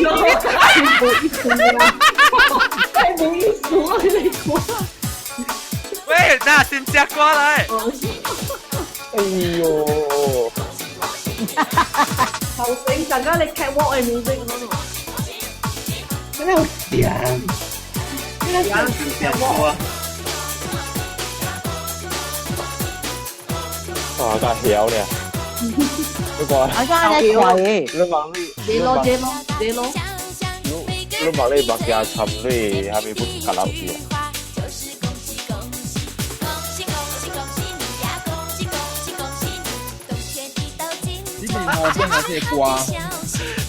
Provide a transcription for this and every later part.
太無意思啊！太無意思啊！你講。喂，那先食歌來。哎呦！頭先陣間你 catwalk 嘅 music 嗰度。真係好正。真係 catwalk 啊！哇，咁曉咧！你講。啊，我咧快。你望你。這咯這咯這咯。你望你目鏡沉你，還沒不夾落去啊？我這歌。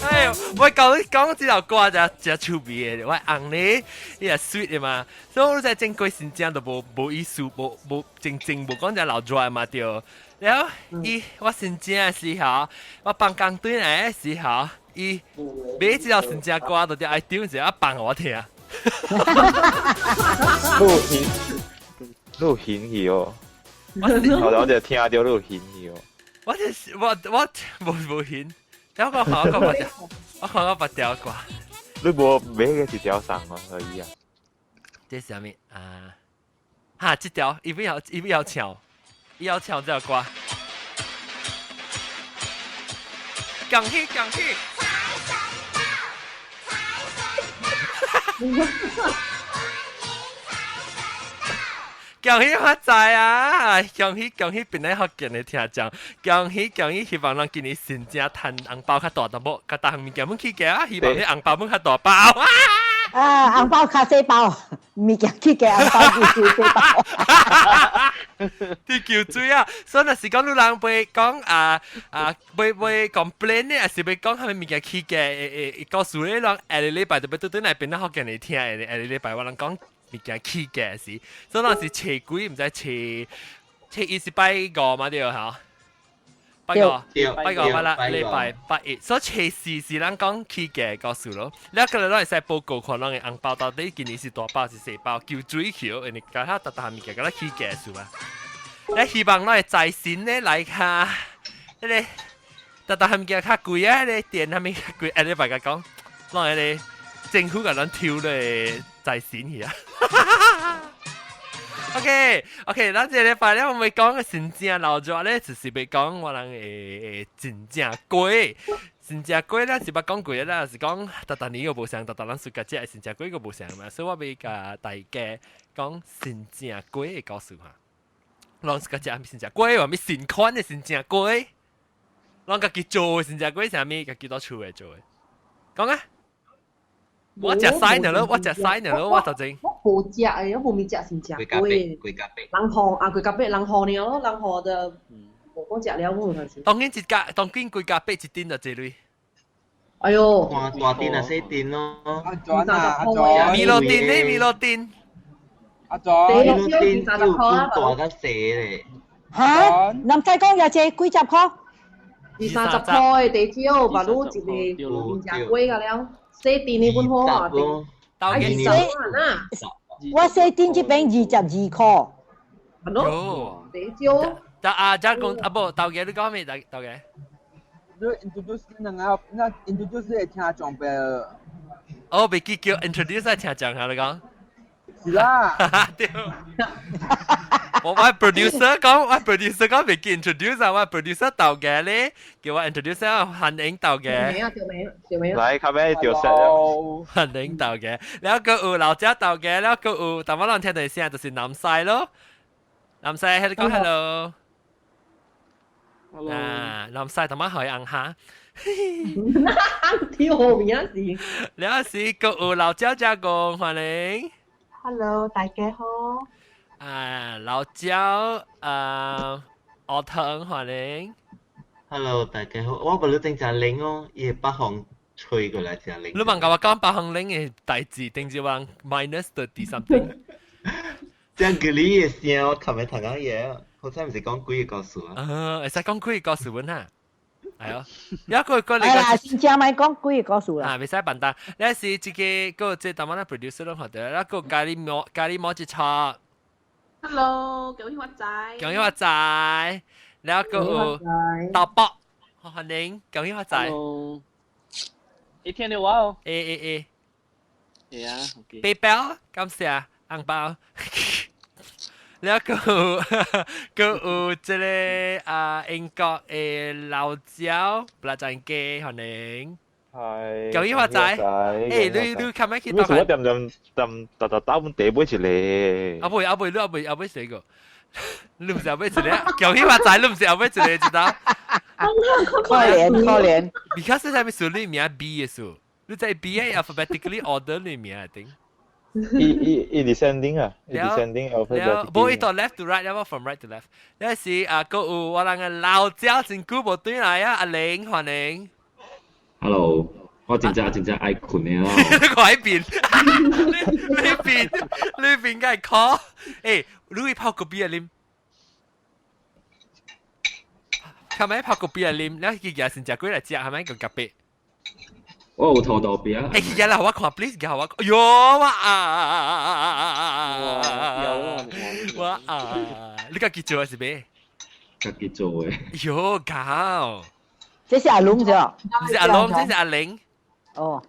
哎，我講講這條歌就真趣味的，我紅咧，伊也水的嘛，所以我在正規新疆都無無意思，無無真正無講只老熱嘛對。然後伊我新疆的時候，我放工轉來的時候，伊買這條新疆歌，就愛丟一下放予我聽。你有興，你有興趣哦？我就聽到你有興趣哦。我就是我我無無興，然後我看我個我看我別條歌。你無買嘅一條送我可以啊？這是啥物啊？哈，這條伊不要伊不要唱，伊要唱這條歌。恭喜恭喜！財神到，財神到，恭喜發財啊！恭喜恭喜，本來福建的聽眾，恭喜恭喜，希望咱今年新正趁紅包較大淡薄，較大項物件攏起價啊！希望你紅包攏較大包啊！啊，紅包較細包，物件起價，紅包就細包。你求水啊！所以若是講你人袂講啊啊，袂袂 complain 呢，還是袂講啥物物件起價？會會告訴你，人下個禮拜就欲倒轉來變咱福建來聽，下個禮拜我人講物件起價時，所以那是初幾，毋知初初一是拜五嘛對吼？拜五，拜五拜啦，禮拜拜一，所以初四是咱講起價故事咯。你個人攏會使報告看，咱的紅包到底今年是大包是細包，求水球，因為甲他逐逐項物件共咱起價數啊。你希望咱的財神呢來較，彼個逐逐項物件較貴啊，彼個電啥物較貴，下禮拜共講，咱彼個政府共咱抽咧財神去啊。OK OK，咱這禮拜咧，我們講的新正老熱咧，就是欲講我人會真正粿。新正粿咱是捌講過啦，是講逐逐年個無相，逐逐人暑假食的新正粿個無相嘛，所以我欲共大家講新正粿的故事哈。攏是家食新正粿，啥物新款的新正粿，攏家己做的新正粿啥物，家己佇厝的做的，講啊！我食屎呢咯，我食屎呢咯，我就真。我無食的，我無咪食新正粿。龜甲白。人河啊，龜甲白人河爾咯，人河就無講食了，我有陣時。當然一家，當然龜甲白一陣就濟鐳。哎喲，大陣啊，細陣咯。阿轉啊，阿轉。米洛陣咧，米洛陣。阿轉。米洛陣有分大佮細咧。嚇？林仔講有隻幾十箍？二三十箍的地少，把滷一個新正粿個了。細陣的本好啊，二十啊，我細陣這邊22箍。係咯，地少。但啊，只講啊，無頭家你講咩？頭頭家。你 introduce 兩個，那 introduce 會聽眾別。哦，袂記叫 introduce 來聽眾下你講。是啦。對。我 producer 講，我 producer 講袂記 introduce 啊，我 producer 頭家咧，叫我 introduce 啊，歡迎頭家。名啊，叫名，叫名。來，較尾就識了。歡迎頭家，了閣有老姐頭家，了閣有，淡薄人聽到聲就是南西咯。南西，喺度講 hello。啊，南西淡薄可以紅蝦。跳後面啊是。了是閣有老姐姐講歡迎。 Hello，大家好。啊，老焦，啊，阿騰歡迎。 Hello，大家好。我覺得正正靈哦，伊北方吹過來真靈。你問我講北方靈的代誌，定是話 minus 30 something。這樣你的聲，我琴日頭講嘢，好彩毋是講鬼個故事啊。啊，會使講鬼個故事本哈。係哦，一個個你係啦，先正咪講鬼個故事啦。啊，袂使笨蛋。你是這個個這淡薄仔 producer 攏看到，那個咖喱毛咖喱毛一錯。 Hello，恭喜發財！恭喜發財！然後個有豆卜，歡迎恭喜發財。你聽到我哦？誒誒誒。係啊，OK。背包，感謝紅包。了個閣有這个啊英國的老椒，不啦陣雞，歡迎。係。恭喜發財！欸，你你較咪去我點點點特特打本地買一个。啊未啊未，你啊未啊未寫過，你毋是後尾一个，恭喜發財，你毋是後尾一个，知道？可憐可憐。 Because 啥物數你名 B 的數，你在 B 的 alphabetically order 你名一定。伊伊伊 descending 啊，伊 descending alphabet。無伊到 left to right，了 from right to left。那是啊，閣有我人个老椒真久無轉來啊，阿玲歡迎。 Hello，我真正真正愛睏的啦。你看彼邊，你邊你邊梗係 call，欸，你會泡咖啡啊啉？係咪泡咖啡啊啉？你去食先食過來食，係咪個咖啡？我有塗豆餅。欸，去食啦，我看，please，給我。哎喲，我啊，我啊，你家己做還是咩？家己做的。喲，搞！這是阿龍啫，毋是阿龍，這是阿玲。哦，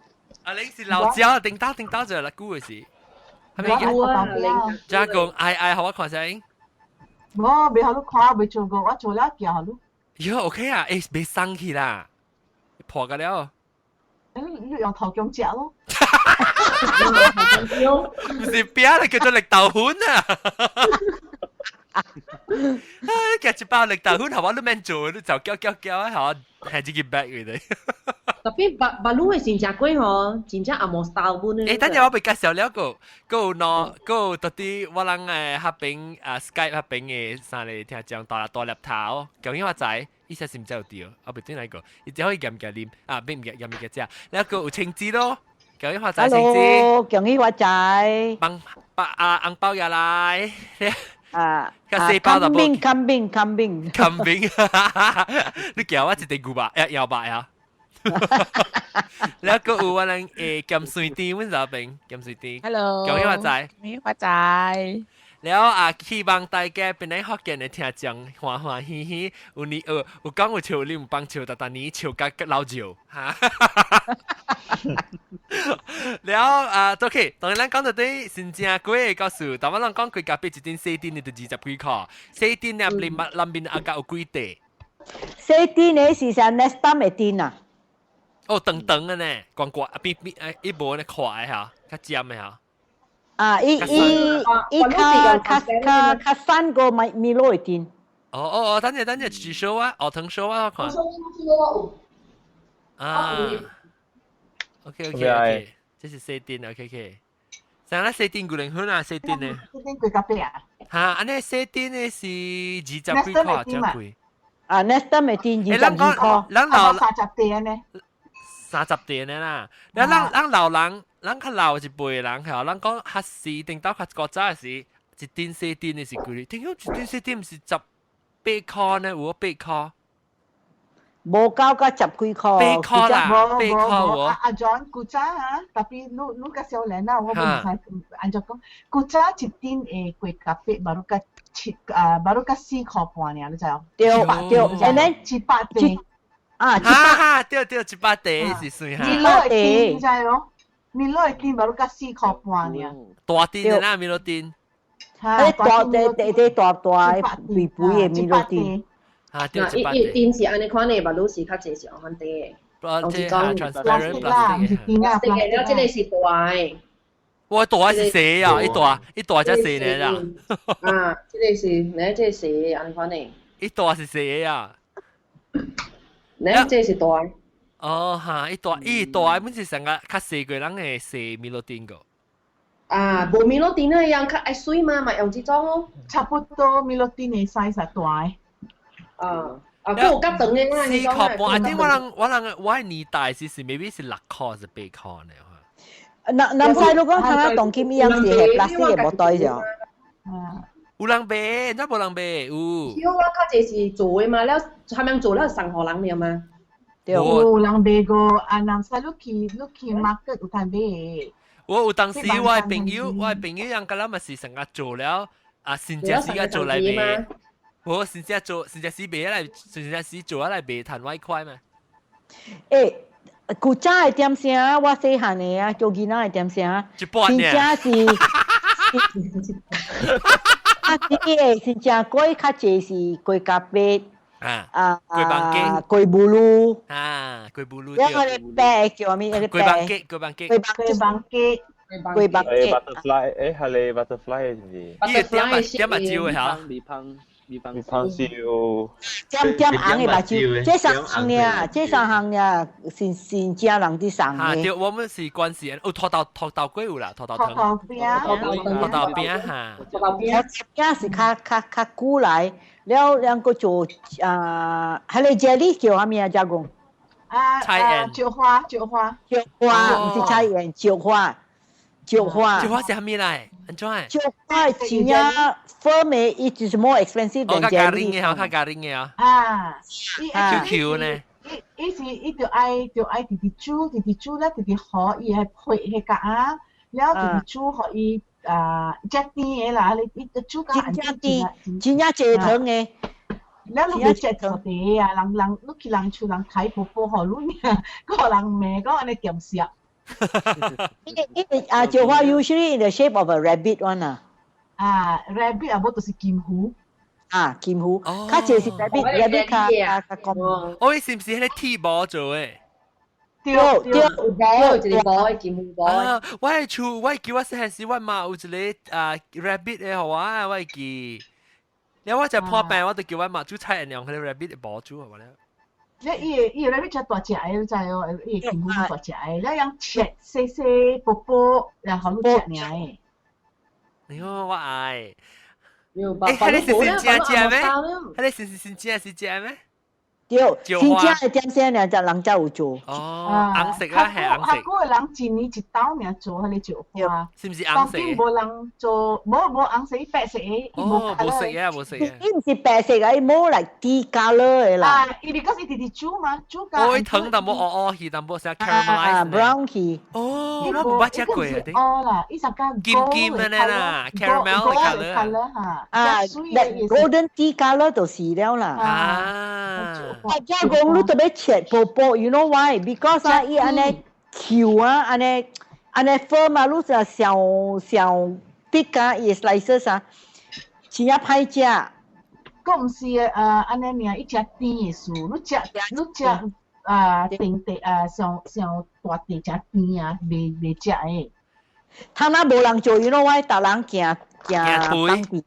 阿玲是老椒，頂到頂到就嚟久的是。係咪叫？加工愛愛，予我看先。無，袂予你看，未做過，我做了寄予你。喲，OK 啊，欸，袂送去啦，破個了。你你用頭姜食咯。毋是餅啦，叫做綠豆粉啊！啊，你夾一包綠豆粉，予我你免做，你就攪攪攪啊，予我係自己 back 佢哋。特別白白滷的先食過吼，真正紅毛 style 本欸，等陣我被介紹了個，閣有喏，閣有到底我人誒彼邊啊 Skype 彼邊的三个聽眾大粒大粒頭，究竟我知，伊說是毋知有對，我袂轉來個，伊只可以鹹鹹啉啊，免唔鹹鹹物件食，了閣有青子咯，恭喜發財青子， Hello，恭喜發財，幫把啊紅包也來，啊，較細包就無，coming coming coming，你叫我一塊牛肉，腰肉啊。了閣有我人誒鹹水甜，阮老邊鹹水甜。 Hello，恭喜發財，恭喜發財。了啊，希望大家本來福建的聽眾歡歡喜喜，有你有有講有笑，你毋幫笑，逐逐年笑甲老笑哈。了啊，OK，當然咱講到底新正幾个故事，但我咱講規咖啡一陣細陣的就20幾箍，細陣的另外南面阿甲有幾塊？細陣的是啥？Nestum 的陣啊？哦，長長的呢，光光邊邊誒，伊無呢寬的哈，較尖的哈。啊，伊伊伊較較較較瘦過米米露的陣。哦哦哦，等陣等陣，舉手啊，哦，藤手啊，我看。啊，OK OK OK，這是細陣 OK OK。啥啦？細陣幾兩分啊？細陣呢？細陣幾咖啡啊？哈，按呢細陣的是20幾箍，真貴。啊，Nestum 的陣22箍。咱老 30塊呢？ 30塊呢啦。咱咱咱老人，咱較老一輩人，吼，咱講較時頂到較古早的時，一陣細陣的是幾？聽講一陣細陣毋是18箍呢？有無八箍？無夠到十幾箍。八箍啦，八箍喎。阿阿 John 古早啊，特別你你較少年啦，我毋知按怎講。古早一陣會過咖啡，baru 較七啊，baru 較4箍半爾，你知無？對對，and then 700塊。啊，700，對對，700塊是算哈。米露的陣，你知無？米露的陣baru 較4箍半爾。大陣的啦，米露陣。誒大大大大大肥肥的米露陣。啊，對，伊伊陣是按呢款的，嘛攏是較濟是按款的。我是講 transparent 啦，毋是甜啊， plastic 的，了這个是大的。我大是細啊，一大一大才細呢啦。啊，這个是，你這个細按呢款的。一大是細啊。你這个是大的。哦哈，一大一大本是成個較細過人的細米露丁個。啊，無米露丁那樣較愛水嘛，嘛用這種哦。差不多米露丁的 size 大的。啊啊，閣有較長的啦， 4箍半，啊！啲我人我人我年代是是 maybe 是6箍還是8箍呢？南南西如講看下當今一樣是係 plastic 的無袋啫。有人賣，真無人賣有。有我較濟是做的嘛，了他們做了送予人了嘛。對。有人賣過，啊，南西你去你去 market 有通買。我有當時我的朋友，我的朋友人甲咱嘛是成日做了，啊，新正時個做來賣。我新正做，新正時賣來，新正時做來賣賺外快嘛。欸，古早的點聲，我細漢的啊，做囡仔的點聲，一半真正是，啊，是真正粿較濟是粿咖啡，啊，粿棒雞，粿布魯，啊，粿布魯，然後個白叫啥物？那個粿棒雞，粿棒雞，粿棒雞，粿棒雞。 butterfly，係你 butterfly 是唔是？點點目睭的嚇？米芳，米芳，米芳燒。點點紅的目睭，這三項爾，這三項爾是是正人佇送的。對，我們是關係，哦，土豆粿有啦，土豆湯。土豆餅，土豆餅哈。土豆餅。餅是較較較久來，了兩個做啊，彼個 jelly 叫啥物啊？遮講。啊啊！菊花，菊花，菊花，毋是菜園，菊花，菊花。菊花是啥物來？按怎？菊花真正 firm 的，伊就是 more expensive than 較 jelly。咖喱的吼，較咖喱的啊。啊，Q Q 呢？伊伊是伊就愛就愛直直煮，直直煮咧，直直予伊會配彼個啊，了直直煮予伊啊，食甜的啦，你伊煮甲真正甜，真正濟糖的。了你袂食茶啊，人人你去人厝人開婆婆予你，閣予人罵講按呢鹹澀。因為啊，菊花 usually in the shape of a rabbit one 啊。啊，rabbit 啊，無就是金魚。啊，金魚，較濟是 rabbit，rabbit 較較較講。哦，伊是毋是彼個鐵磨做的？對對，有磨一個磨的金魚磨。啊，我的厝，我記我細漢時，我媽有一個啊 rabbit 的予我，我會記。了我食破病，我就叫我媽煮菜用彼個 rabbit 的磨煮，好無了。你伊個伊個 rabbit 真大隻的，你知哦？伊個金魚大隻的，了用切細細薄薄，然後你食爾的。你看我愛。欸，彼個是真正食咩？彼個是真正是食咩？對，真正的點聲爾，才人才有做。哦，紅色啊，係紅色。較久的人一年一斗爾做彼個石花。是毋是紅色？當今無人做，無無紅色，伊白色的。哦，無色嘅，無色嘅。伊毋是白色嘅，伊 more like tea colour 的啦。啊，伊 because 伊直直煮嘛，煮甲。哦，伊糖淡薄烏烏去，淡薄啥 caramelize。 brown 去。哦，我無捌食過啊。哦啦，伊啥個金金的啦，caramel 的 colour。啊，golden tea colour 就是了啦。啊。啊，遮講你特別切薄薄，you know why？Because 啊，伊按呢 Q 啊，按呢按呢 firm 啊，你就上上 thick 啊，伊 slices 啊，真正歹食。閣毋是按呢爾，伊食甜的事，你食你食啊，甜茶啊，上上大茶食甜啊，袂袂食的。他那無人做，you know why？逐人驚驚當地。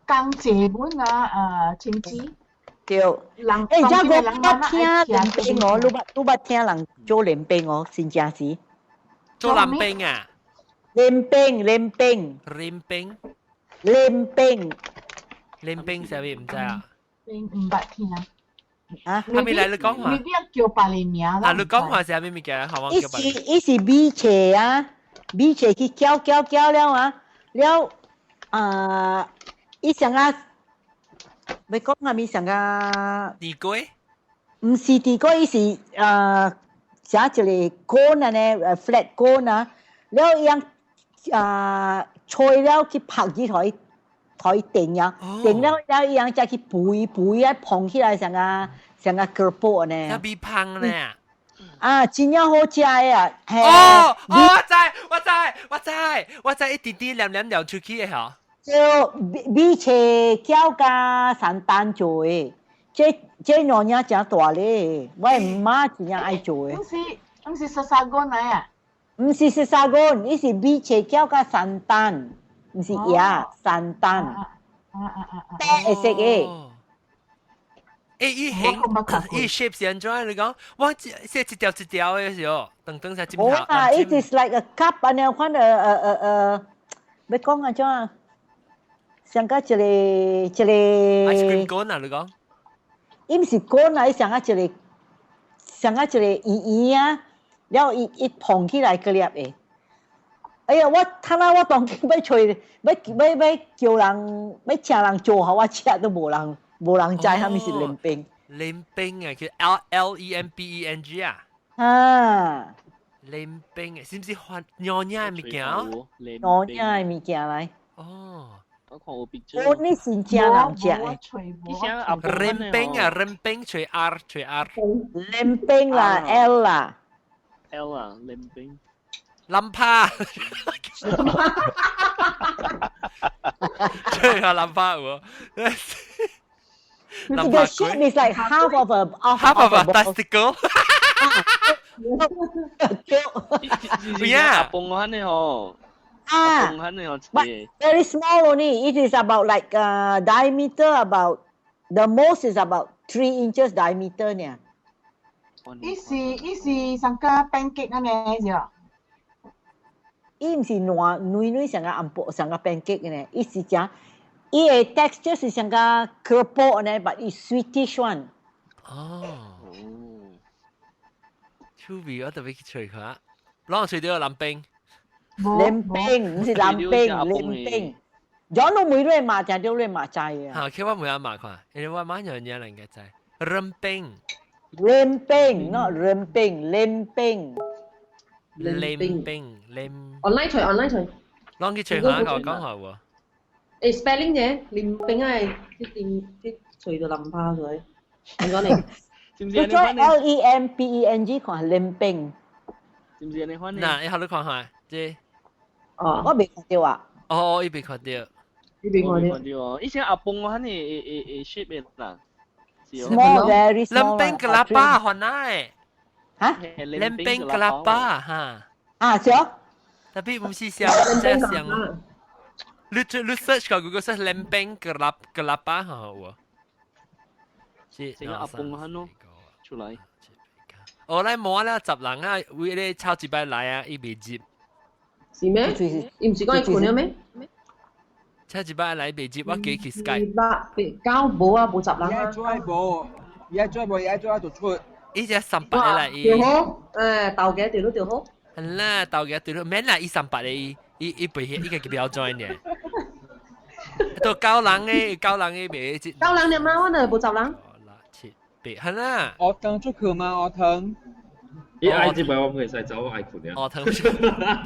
工濟本啊，啊，親子。對。人欸，遮我捌聽連冰哦，你捌你捌聽人做連冰哦，真正是。做連冰啊？連冰，連冰。連冰。連冰。連冰啥物毋知啊？冰毋捌聽。啊？啥物來你講話？你叫別个名啊，你講話啥物物件？好，我伊是伊是米切啊，米切去攪攪攪了啊，了啊，伊上啊。欲講啥物上個？地瓜？毋是地瓜，伊是啊，寫一個 cone 按呢，flat cone 啊，了伊樣啊，吹了去拍去予予定啊，定了了伊樣再去肥肥啊，膨起來像個像個胳膊呢。那米香呢？啊，真正好食的啊！哦，我知，我知，我知，我知，一點點黏黏流出去的吼。就米米切攪佮山丹做的，這這兩樣誠大咧，我的媽真正愛做的。毋是毋是 sasagon 來啊？毋是 sasagon，伊是米切攪佮山丹，毋是椰山丹。啊啊啊啊！白色的。欸，伊形伊 shape 是按怎？你講，我這一條一條的時候，等等下枕頭。啊，it is like a cup 按呢款欲講按怎啊？像個一個一個。 ice cream cone 啊，你講？伊毋是 cone 啊，伊像個一個，像個一個圓圓啊，了伊伊膨起來個粒的。哎呀，我他媽我當今欲揣，欲欲欲叫人，欲請人做予我食都無人，無人知啥物是連冰。連冰啊，叫 L L E M B E N G 啊。啊。連冰啊，是毋是番娘惹的物件？娘惹的物件來。哦。我看有 picture。我呢是正人食嘅。 Rempeng 啊，rempeng 吹 R 吹 R。 Lempeng 啦，L 啦。 L 啊，lempeng。林帕。吹下林帕喎。 The shape is like half of a half of a testicle。 Yeah。阿公嗰呢吼。啊。But very small only. It is about like diameter about the most is about 3 inches diameter 呢。伊是伊是上個 pancake 安尼是哦。伊毋是軟軟軟像個紅布，像個 pancake 呢，伊是講伊的 texture 是像個 keropok 呢，but 伊 sweetish one。哦。趣味，我特別去揣下，攏揣到林冰。林冰，毋是林冰，林冰。有侬每日罵，聽到你罵知啊。嚇，佢我每日罵看，因為我媽樣樣人嘅知。林冰。林冰，not 林冰，林冰。林冰，林。 online 揣 online 揣。攏去揣下，我講下喎。誒 spelling 嘅，林冰係啲電啲揣到林巴佢，點講你？你再 Lempeng 看林冰。是唔是你看？嗱，你好你看下，這。哦。我未看到啊。哦，伊未看到。伊未看到。哦，以前阿公我肯定會會會 shape 的啦。 Small, very small. Lempeng kelapa 看奶。嚇？Lempeng kelapa 嚇。啊，是哦。 Tapi 唔是像，這像。你你 search 個 Google search lempeng kelapa 嚇有。是。成個阿公肯咯，出來。我來摸了十人啊，為咧抄一擺來啊，伊未接。是咩？伊毋是講伊困了咩？抄一擺來未接，我記去 Skype。八九無啊，無十人啊。伊做無，伊做無，伊做就出。伊只三百啦，伊。對好，誒，豆嘅對咯對好。係啦，豆嘅對咯，免啦，伊三百嘅，伊伊伊袂伊個標準嘅。都九人嘅，九人嘅袂接。九人你媽，我呢無十人。七八，係啦。我等出去嘛，我等。伊愛這擺我唔會使走，我愛困啊。哦，疼。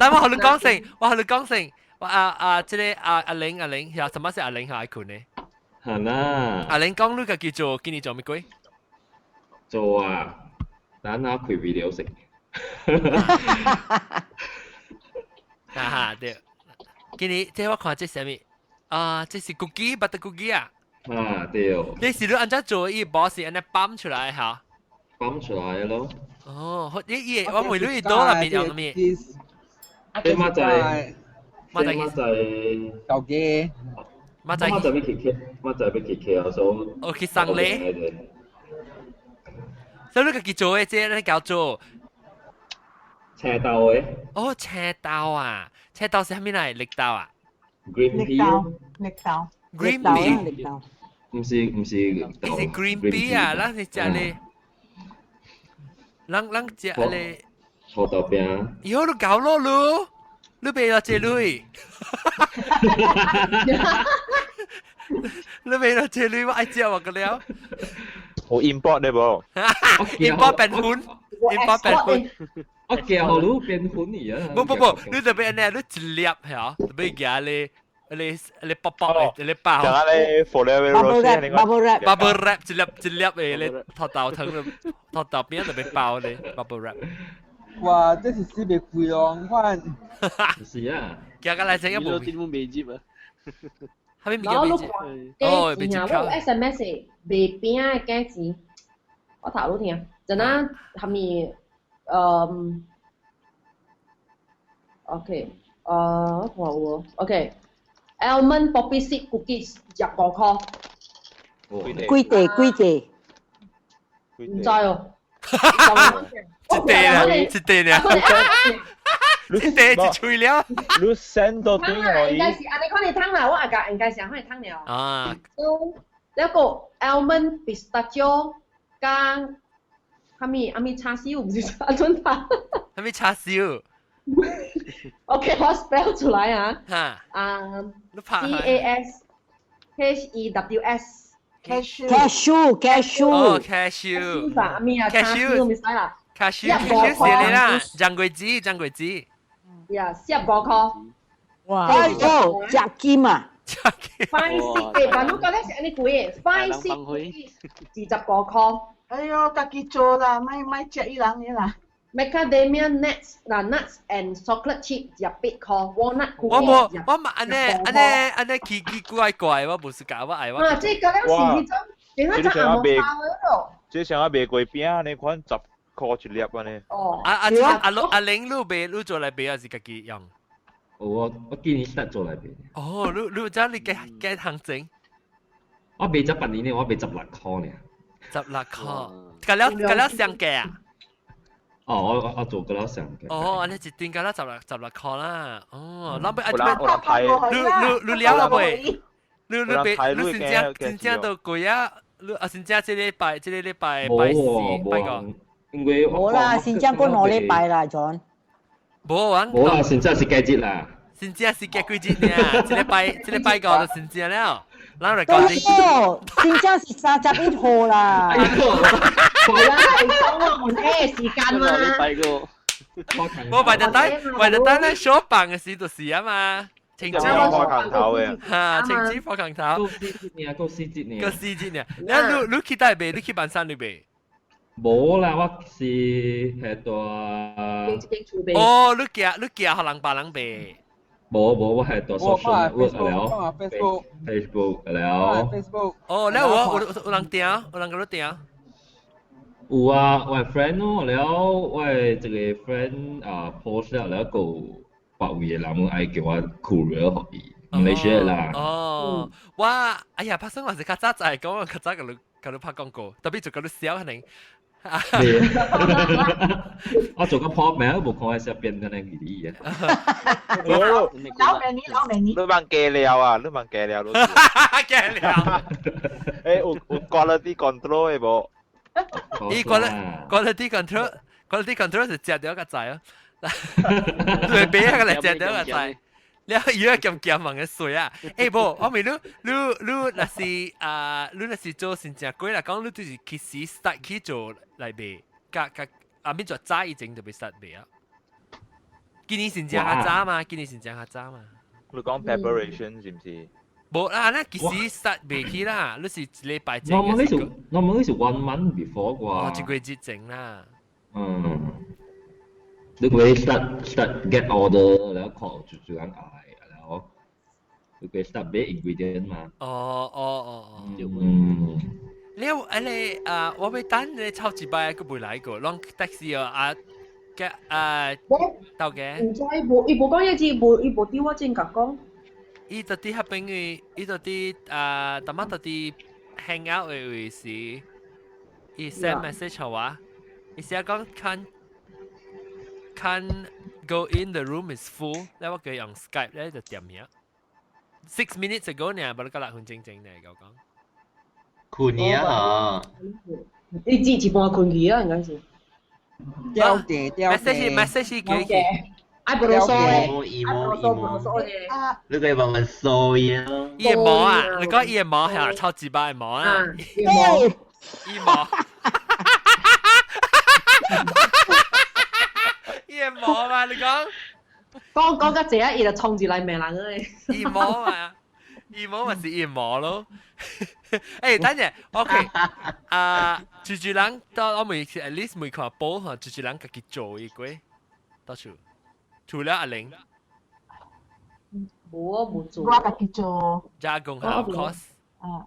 但我同你講聲，我同你講聲，我啊啊，這個阿阿玲阿玲，係什麼是阿玲係愛困呢？係啦。阿玲講你家己做，今年做乜鬼？做啊，等下開 video 食。哈哈，對。今年這我看這啥物？啊，這是 cookie，butter cookie 啊。啊，對。你是你按怎做？伊包是按呢泵出來嚇？泵出來咯。哦，伊伊我問你倒那邊有咩？你媽仔，媽仔媽仔，豆嘅。媽仔媽仔要去客，媽仔要去客，所以。哦，去送禮。所以你家己做的這，你搞做？青豆的。哦，青豆啊，青豆是啥物來？綠豆啊？Green pea。綠豆。 Green pea。唔是唔是伊是 green pea 啊，咱是食咧。咱咱食咧。土豆餅。喲，你搞咯你，你袂落這類。你袂落這類，我愛食我個了。好 import 咧無？import 變粉，import 變粉。我叫你變粉去啊！不不不，你特別呢，你一粒嚇，特別夾咧。你你卜卜嘅，你包。就係你 Forever Bubble wrap bubble wrap 一粒一粒嘅，你土豆糖土豆餅特別包咧 bubble wrap。哇！這是死袂開咯，我。是啊。行過來這個無。你都未接啊？係咪未接？哦，未接。我有 SMS 賣餅的價錢，我頭路聽，陣啊，係咪？嗯，OK，我看有，OK。Almond poppy seed cookies 25箍。幾地幾地？唔知哦。一地啦，一地啦。一地一吹了。你 send 到對我應該是按呢款的湯啦，我阿家應該是按款的湯了。啊。那個 almond pistachio 加啥物啥物叉燒，唔是叉春湯。啥物叉燒？ OK，我 spell 出來啊。哈。啊，CASHEWS。 Cashew。 Cashew cashew。哦，cashew。啥物啊？ cashew 唔使啦。 cashew cashew 是你啦，張桂子，張桂子。呀，45箍。哇！哎呦，食金啊！ 5 seed 嘅，但你講咧是按呢貴嘅，5 seed 25塊。哎喲，家己做啦，莫莫食伊人嘅啦。 Macadamia nuts 嗱 nuts and chocolate chip 28塊，walnut 我無，我嘛按呢按呢按呢奇奇怪怪，我無是教我愛我。啊，這個了是彼種，點解就紅包咯？這像啊賣雞餅呢款10塊一粒按呢。哦。啊啊阿阿玲，你賣你做來賣還是家己用？我今年 start 做來賣。哦，你你知你幾幾行整？我賣十八年呢，我賣16塊呢。 16塊，甲了甲了上價啊？哦，我做過了上價。哦，按呢一陣甲了16塊啦。哦，老尾啊，你你你了了未？你你別你真正真正都貴啊！你啊，真正這禮拜這個禮拜拜四拜個。因為無啦，新疆過2禮拜啦，John。無啊，無啦，現在是幾節啦？真正是幾幾節呢？這禮拜這禮拜個就真正了。咱來講哦，真正是31號啦。係啦，你講我們誒時間嘛。禮拜個。我為咗等，為咗等咱小放嘅時就是啊嘛。晴子破空頭嘅，哈，晴子破空頭。夠四節呢，夠四節呢。夠四節呢。你你去佗賣？你去板山裏賣？無啦，我是係蹛。哦，你寄你寄予人別人賣。無無，我係蹛 social network 了，Facebook Facebook 了。 Facebook。哦，了有有有人訂，有人共你訂。有啊，我 friend 咯，了我一個 friend 啊 post 了，了個別位的人愛叫我 courier 予伊，馬來西亞啦。哦，我哎呀，拍算我是較早在講，較早共你共你拍廣告，特別就共你銷可能。我做個破名，無看會識變得那個啊。老美女，老美女。你問假料啊？你問假料？假料。誒，有有 quality control 的無？伊 quality control，quality control 是食著個知哦。對，別個來食著個知。了，伊個鹹鹹問個水啊！欸無，我問你，你你若是啊，你若是做新正過來講，你就是其實 start 去做來賣，甲甲啊免做早以前就欲 start 賣啊。今年新正較早嘛，今年新正較早嘛。你講 preparation 是毋是？無啦，咱其實 start 袂起啦，你是一禮拜前。 Normally 是 one month before 啩。哦，一個月之前啦。嗯。你會 start get order，然後 call 就就人愛，然後你會 start 買 ingredient 嘛。哦哦哦哦。嗯。了，啊你啊，我欲等你抽一擺，閣未來過，攏 taxi 哦啊，嘅啊，到嘅。毋知無，伊無講伊字，無伊無佇我前共講。伊就佇彼邊位，伊就佇啊，淡仔就佇 hang out 的位時，伊 send message 予我，伊寫講 can go in the room is full，咧我叫用 Skype 咧就點遐。6 minutes ago 呢，無你個6分鐘前呢，我講。困去啊！你字一半困去啊，應該是。掉地掉地。 message message 叫佢。愛不囉嗦嘅，愛不囉嗦不囉嗦嘅。你個慢慢掃呀。伊的毛啊，你講伊的毛係超級白的毛啊。伊毛。伊毛。伊的毛嘛，你講。講講甲濟啊，伊就衝入來罵人誒。伊毛嘛，伊毛咪是伊毛咯。欸，等陣，OK，啊，住住人到我未 at least 未看報吼，住住人家己做伊過，到處，除了阿玲。無啊，無做。我家己做。加工 of course。啊。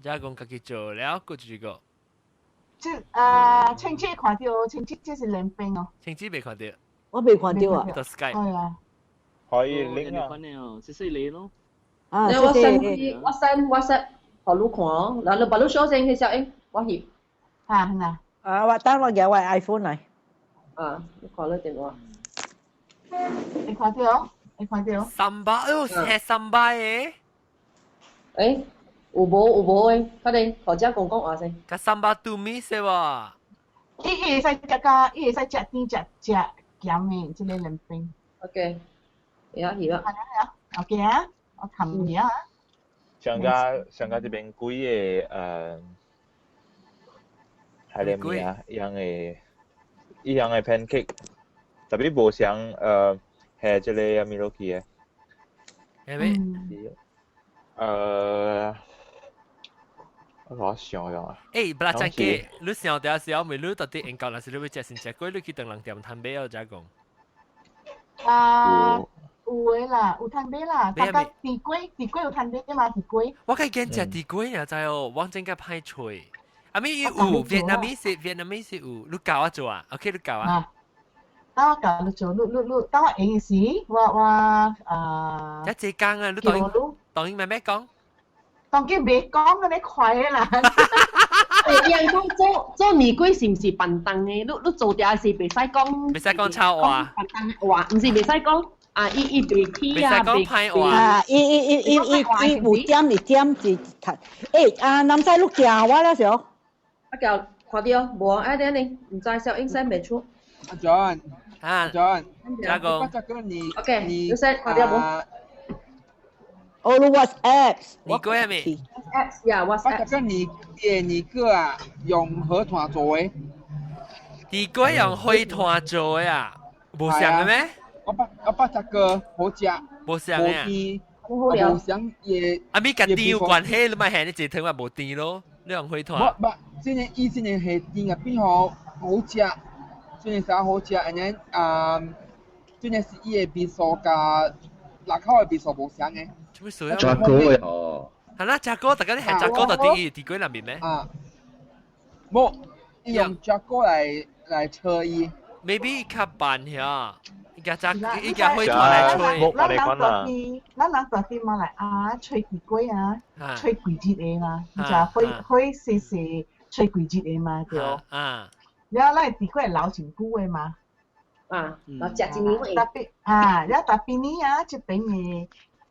加工家己做了，閣一個。這啊，親戚看著，親戚這是連冰哦。親戚未看著。我未看著啊。就 Skype。係啊。可以拎啊。謝謝你咯。啊，我 send 我 send WhatsApp 予你看哦，嗱你把你 show 先去小英，我翕。啊，嗱。啊，我等我拿我 iPhone 來。啊，你看你電話。你看著？你看著？三百，哎喲，係三百嘅。欸，有無有無誒？快點，何家公講話先。甲三百拄米是無？伊會使食甲，伊會使食甜食食鹹的，這個連冰。 OK，會啊，翕啊。係啊，OK 啊，我冚住啊。上家上家這邊幾個係個咩啊？一樣的，一樣的 pancake，特別無像係這個啥物落去的。係咪？我想咗啊。欸，不啦，真嘅，你想到時候咪你到底研究，若是你欲食先食粿，你去唐人店通買哦，才講。啊，有的啦，有通買啦，大家甜粿，甜粿有通買嘛？甜粿。我較驚食甜粿啊，知哦，我真較歹揣。啊咪有 Vietnamese Vietnamese 有，你教我做啊？OK，你教啊。等我教你做，你你你，等我閒時，我啊。一隻工啊，你當當然慢慢講。當然袂講按呢快的啦。欸，人講做做年粿是毋是笨蛋的？你你做掉是袂使講，袂使講臭話。笨蛋話，毋是袂使講啊！伊伊袂起啊，袂使講歹話。啊！伊伊伊伊伊伊有點一點是，欸啊！南西你寄我啦時候。啊叫看到無啊？等呢，毋知小英生袂出。阿 John，啊，John，阿公， OK，你先看到無？哦，你 WhatsApp，你過係咪？Apps 呀，WhatsApp。我這個你你個啊，用河團做的。甜粿用火炭做的啊？無像的咩？我捌食過，好食。無像的啊？無像也。啊，咪佮甜有關係，你咪係你一湯嘛無甜咯，你用火炭。無無，這個伊這個係甜啊，變好好食，這個啥好食，and then 啊，這個是伊的味素佮辣口的味素無相的。做咩事啊？炸鍋的哦。係啦，炸鍋，大家你係炸鍋就啲甜粿內面咩？啊，無，伊用炸鍋來來炒伊。 Maybe 較慢遐，伊共炸，伊共火炭來吹。咱人大啲，咱人大啲馬來亞吹甜粿啊，吹幾日的嘛，就火火細細吹幾日的嘛，對。啊。了，咱甜粿留真久的嘛。啊，留食一年。特別啊，了特別呢啊，這邊的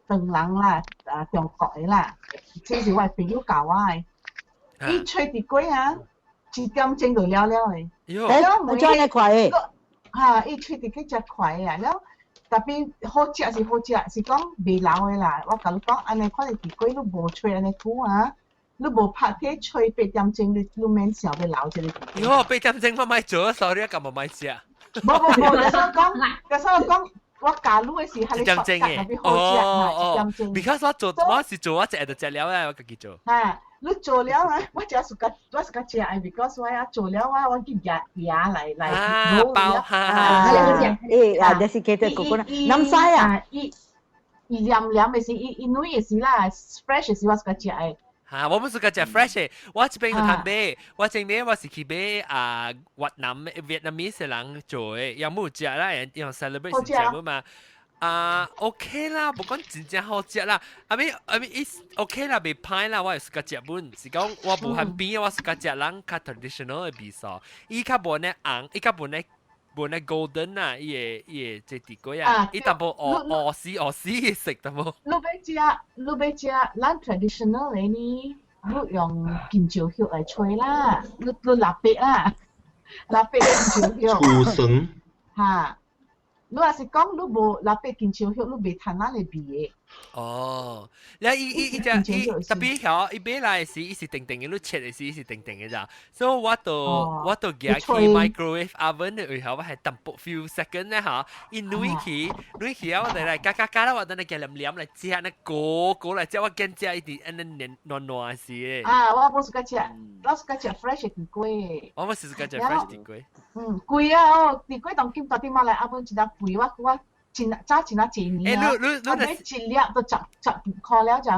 唐人啦，啊中國的啦，這是我的朋友教我的。伊吹甜粿啊，一點鐘就了了的。欸，我做呢快的。哈，伊吹甜粿誠快的啊，了特別好食是好食，是講袂老的啦。我共你講，按呢款的甜粿你無吹按呢久啊，你無拍鐵吹八點鐘，你你免想欲留這個。喲，八點鐘我莫做，sorry 啊，咁無莫食。無無無，就是講，就是講，我教你的時，一點鐘的，哦哦，because 我做我是做我一下就食了啊，我家己做。哈，你做了啊，我食是較我是較食的，because 我啊做了啊，我去夾牙來來啊包哈哈。欸啊，就是記得嗰個啦，南西啊，伊伊黏黏的時，伊伊軟的時啦，fresh 的時我是較食的。嚇！我不是講食 fresh 的，我這邊有通買，我前面我是去買啊越南 Vietnamese 人做的，也無食啦，用 celebrate 是食嘛。啊，OK 啦，無講真正好食啦。啊咪啊咪，伊 OK 啦，袂歹啦，我會 suka 食本，是講我無番邊，我 suka 食人較 traditional 的味素。伊較無呢紅，伊較無呢無呢 golden 啊，伊的伊的這甜粿啊，伊淡薄烏烏絲烏絲色淡薄。你欲食，你欲食，咱 traditional 的呢，你用香蕉葉來吹啦，你你蠟筆啦，蠟筆香蕉葉。醋酸。哈。你若是講你無蠟筆香蕉葉，你袂趁咱的味的。哦，你伊伊伊只伊特別曉，伊買來時伊是定定的，你切的時伊是定定的咋，所以我就我就夾去 microwave oven 的時候，我係淡薄 few second 咧嚇，伊軟去軟去啊，我就來加加加啦，我等下夾黏黏來食，那果果來食，我驚食一直按呢黏軟軟時的。啊，我無 suka 食，我 suka 食 fresh 甜粿。我無 suka 食 fresh 甜粿。嗯，貴啊！哦，甜粿當今大啲馬來亞本真貴，我我真早真啊濟年啊，我買一粒都十十塊了就。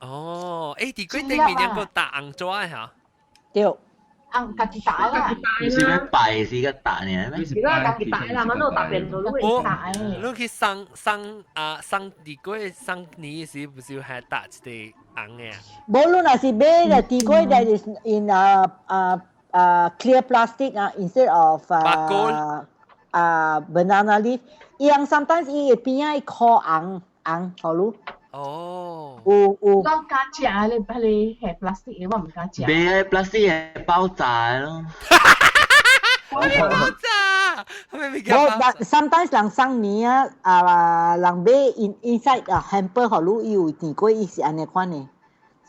哦，欸，甜粿頂面兩個打紅紙嚇。對。紅家己打啦。你是欲拜是個打呢咩？是啦，家己打啦，嘛都特別做，你會打的。你去送送啊送甜粿送年時，不是還打一個紅的啊？無論若是買的甜粿，that is in 啊啊啊 clear plastic 啊，instead of 啊啊 banana leaf，伊樣 sometimes 伊會邊仔箍紅紅，好嚕。哦。有有。我敢食咧，彼個係 plastic 的，我毋敢食。買 plastic 的爆炸咯。我爆炸，係咪無，但 sometimes 人送年啊，啊，人買 inside 啊 hamper 予你，伊有甜粿，伊是按呢款的。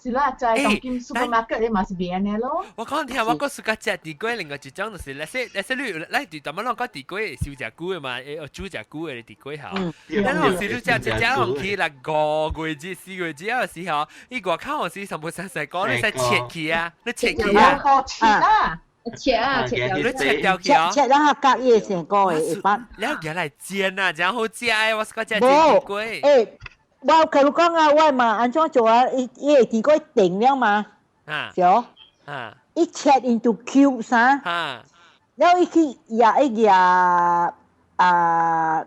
是啦，就係當今 supermarket 你嘛是賣按呢咯。我講聽，我個暑假食地瓜，另外一種就是，那些你來對，淡仔攏講地瓜燒食久的嘛，煮食久的地瓜吼。咱有時你食一隻落去，來5個月、4個月之後時候，伊外口有時全部細細個，你使切去啊，你切去啊。切啊！切啊，切掉，你切掉去啊！切了下隔夜成個會捌。你入來煎啊，真好食的，我是講食地瓜。欸，我同你講啊，我嘛按怎做啊？伊伊會地瓜定了嘛？啊，是哦。啊，伊切 into cubes 啊。啊。了伊去壓伊壓啊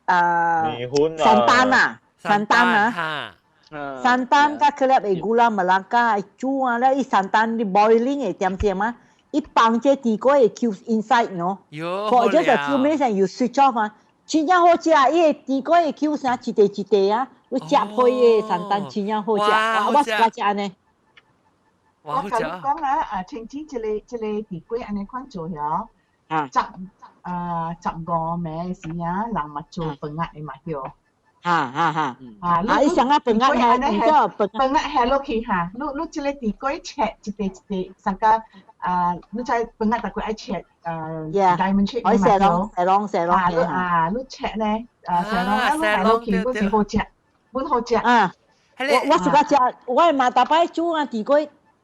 啊。麵粉啊。 Santan 啊，santan 啊。Santan 佮佢粒 gula melaka 煮啊，了伊 santan 你 boiling 會點點啊？伊放這地瓜的 cubes inside 喏。For just a few minutes and you switch off 啊，真正好食。伊個地瓜的 cubes 啊，一塊一塊啊，你食配的 santan 真正好食。我是較食按呢。我共你講啊，啊，清清這个這个地瓜按呢款做曉，十五暝時啊，人嘛做飯仔的嘛對。哈哈哈！啊，啊，伊上啊飯仔係，唔叫飯飯仔下落去哈，你你這个地瓜切一塊一塊，上個啊，你知飯仔大概愛切diamond shape 愛射籠射籠射籠啊，你啊，你切呢，啊，射籠，啊，你下落去，本是好食，本好食。啊，我是較食，我嘛逐擺煮啊地瓜，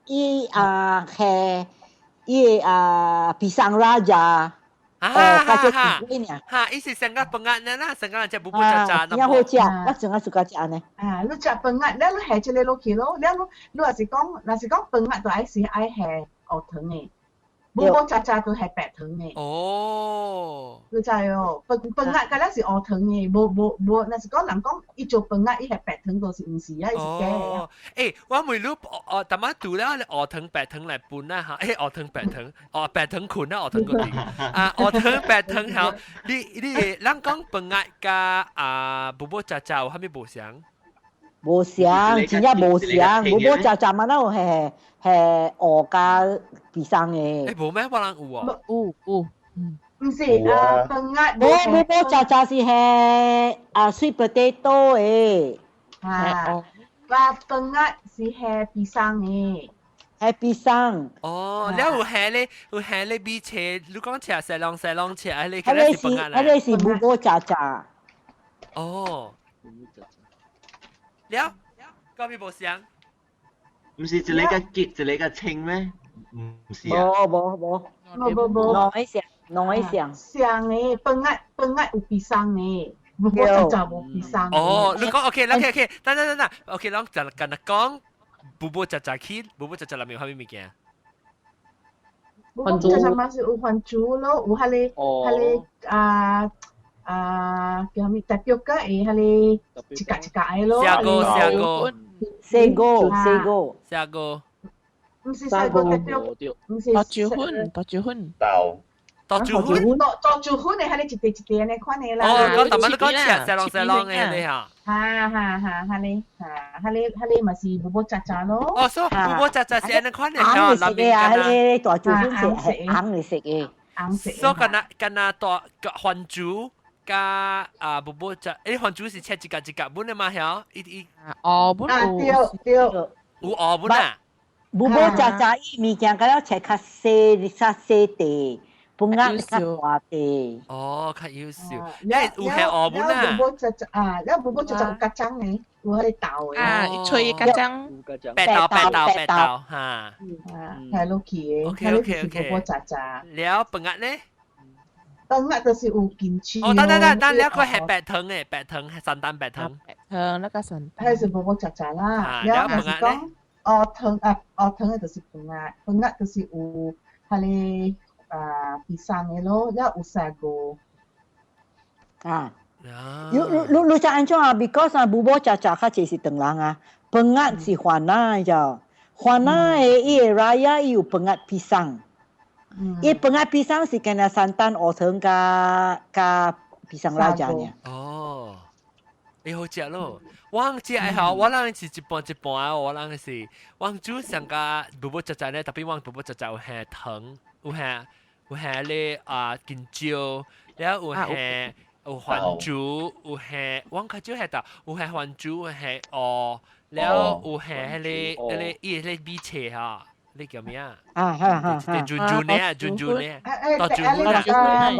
伊啊係伊啊 pisang raja。啊，哈哈哈！伊是上個飯仔呢啦，上個人食卜卜喳喳，真好食，我上個暑假食按呢。啊，你食飯仔，了你下這个落去咯，了你你若是講，若是講飯仔，就愛是愛下烏糖的，卜卜喳喳都係白糖的。哦，你知哦，飯飯仔敢若是烏糖的，無無無，若是講人講伊做飯仔，伊係白糖，就是毋是啊，伊是假的。哦，欸，我問你，哦，淡仔除了烏糖白糖來分啊，哈，欸，烏糖白糖，哦，白糖睏啊，烏糖個甜，啊，烏糖白糖吼，你你，咱講飯仔佮啊，bubur cha cha 有啥物無相？無相，真正無相，bubur cha cha 嘛，哪有係係烏佮 pisang 的？欸，無咩？我人有哦。有有，毋是啊，飯仔無 bubur cha cha 是係啊 sweet potato 的。啊，話飯仔是係 pisang 的。係 pisang。哦，了有蝦咧，有蝦咧米切，你講切細籠細籠切，啊你彼个是彼个是 bubur cha cha。哦。了，嗰邊無相。毋是一个較結，一個較清咩？毋是啊。無無無。無無無。兩个相，兩个相。相的，飯仔飯仔有 pisang 的，bubur cha cha 無 pisang。哦，你講 OK，OK OK，等等等等，OK，咱就跟他講，bubur cha cha 去，bubur cha cha 內面有啥物物件？ Bubur cha cha 嘛是有番薯咯，有彼个彼个啊啊叫啥物代表個會彼个一格一格的咯。 Sago sago。 Sago sago。 Sago。毋是 sago 代表，毋是。多椒粉，多椒粉。豆。多椒粉。多多椒粉的，彼個一塊一塊按呢款的啦。哦，講淡仔你講切細籠細籠的你哈。哈哈哈，彼个哈，彼个彼个嘛是 bubur cha cha 咯。哦，所以 bubur cha cha 是按呢款的，紅食的啊，彼個大椒粉是係紅的色的。紅色。所以敢若敢若大番薯佮啊 bubur cha，欸番薯是切一格一格本的嘛？曉？伊伊。哦，本有。對對。有哦本啊。 Bubur cha cha 伊物件敢若切較細較細塊。飯仔較大塊。哦，較優秀。欸，有下烏本啊。 Bubur cha cha 啊，了 bubur cha cha 有 kacang 的，有彼個豆的。啊，脆 kacang。白豆白豆白豆哈。啊，係落去的。 OK。 Bubur cha cha。了飯仔呢？飯仔就是有金雞。哦，等等等等，了個係白糖的，白糖係 santan 白糖。白糖那個 santan。彼是 bubur cha cha 啦。了若是講烏糖啊，烏糖的就是飯仔，飯仔就是有彼個啊 pisang 的咯，了有 sago。啊。你你你知按怎啊？Because 啊，bubur cha cha 較濟是唐人啊，飯仔是番仔的，番仔的伊的 raya 伊有飯仔 pisang。伊飯仔 pisang 是干焦 santan 烏糖佮佮 pisang raja 爾。哦，欸好食咯！我食的吼，我人是一半一半啊，我人是我煮上個 bubur cha cha 咧，特別我 bubur cha cha 有下糖，有下有下咧啊金蕉，了有下有番薯，有下我較少下豆，有下番薯，有下芋。了有係彼個彼個伊個米切哈，你叫咩啊？啊哈哈哈！轉轉呢啊，轉轉呢，誒大柱粉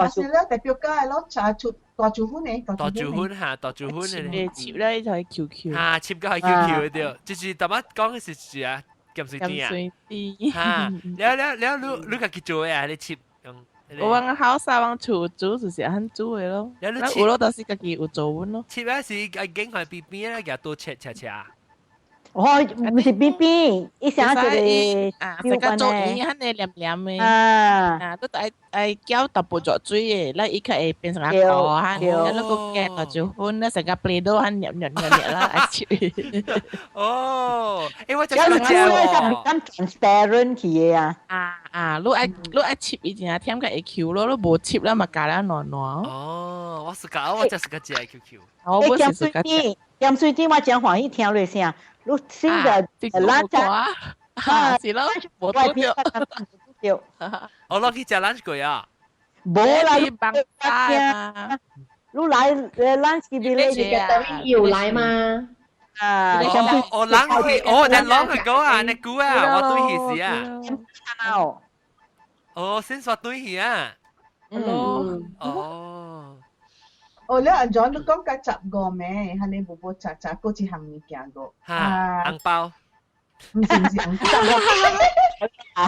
啊，是咧代表家咯，茶出大柱粉呢，大柱粉嚇，大柱粉嘅。切咧就係 QQ。嚇，切個係 QQ 對，就是頭仔講嘅是是啊，鹹水甜啊。嚇，了了了，你你家己做嘅啊？你切用。我往後生往厝煮就是很煮的咯，咱有咯，就是家己有做阮咯。切啊是啊，景係邊邊咧，夾刀切切切啊。哦，毋是邊邊，伊寫一個啊，成個做魚，很個黏黏的。啊，啊，都愛愛攪淡薄做水的，咱伊較會變成阿糊，哈，咱個夾大就粉，咱成個प्लेट都很黏黏黏黏啦，愛切。哦，欸，我就係食喎。咁 transparent 去的啊。啊啊，你愛你愛切伊真正忝較會 Q 咯，你無切啦嘛加了軟軟。哦，我是個，我就是個食 QQ。我不是個食。鹹水甜我真歡喜聽你聲。你先個咱食啊，是咯，無拄著。對。我落去食 lunch 過啊。無啦，你幫啊。你來 lunch 去咧，有來嘛？啊，哦，人去，哦，但啷個講啊？你估啊？我對起是啊。哦，先說對起啊。嗯。哦。哦，你阿 John 你講甲十五暝，哈你無無食食過一項物件個。哈，紅包。毋是毋是紅包。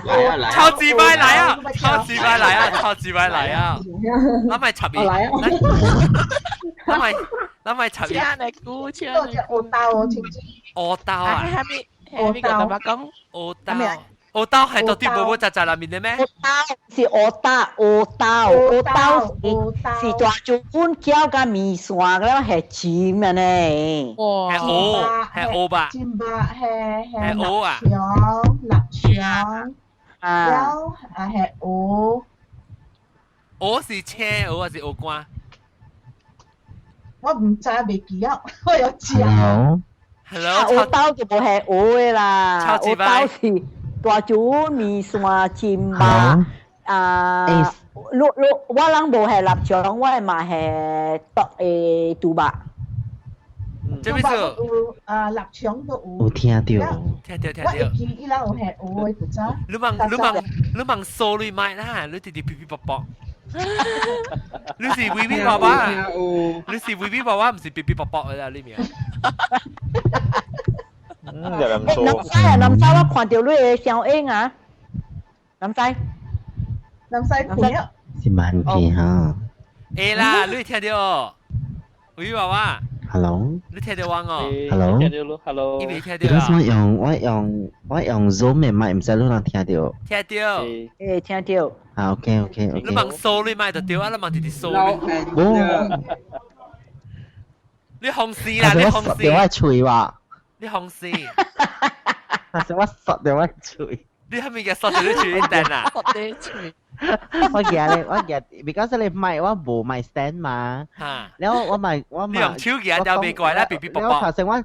來啊來！超級歪來啊！超級歪來啊！超級歪來啊！咱咪插伊。來啊！咱咪咱咪插伊。請來估，請來估。烏豆哦，親像。烏豆啊！蝦米蝦米個大伯講。烏豆。烏豆係到底無無雜雜內面的咩？烏豆是烏豆，烏豆，烏豆是是大竹粉攪佮麵線了係尖啊呢。哇！係烏係烏吧？尖肉係係烏啊！臘腸臘腸，了啊係烏。烏是青烏還是烏瓜？我毋知袂記啊，我有食。 Hello。烏豆就無係烏的啦，烏豆是。大煮麵線煎肉啊！你你我人無係臘腸，我嘛係剁誒豬肉。這邊有啊，臘腸都有。有聽著。聽著聽著。我會記伊人有係有的，不知。你問你問你問數你買啦，你直直噼噼卜卜。你是微微爸爸，你是微微爸爸，毋是噼噼卜卜的啦，你明？嗯，又咁做。南西啊，南西，我看到你的小影啊，南西，南西朋友。是慢啲哈。會啦，你聽到？微微爸爸。 Hello。你聽到我哦？Hello。聽到咯，Hello。伊未聽到啊？我用我用我用 Zoom 的麥，毋知你人聽到？聽到。欸，聽到。啊，OK OK OK。你問數你麥就對啊，你問直直數。無。你紅絲啦，你紅絲。我喙話。你紅絲。但是我索掉我喙。你係咪嘅索掉你喙定啊？索掉喙。我舉咧，我舉，because 你麥我無麥 stand 嘛。然後我咪我你用手舉掉袂怪啦，嗶嗶啵啵。頭先我，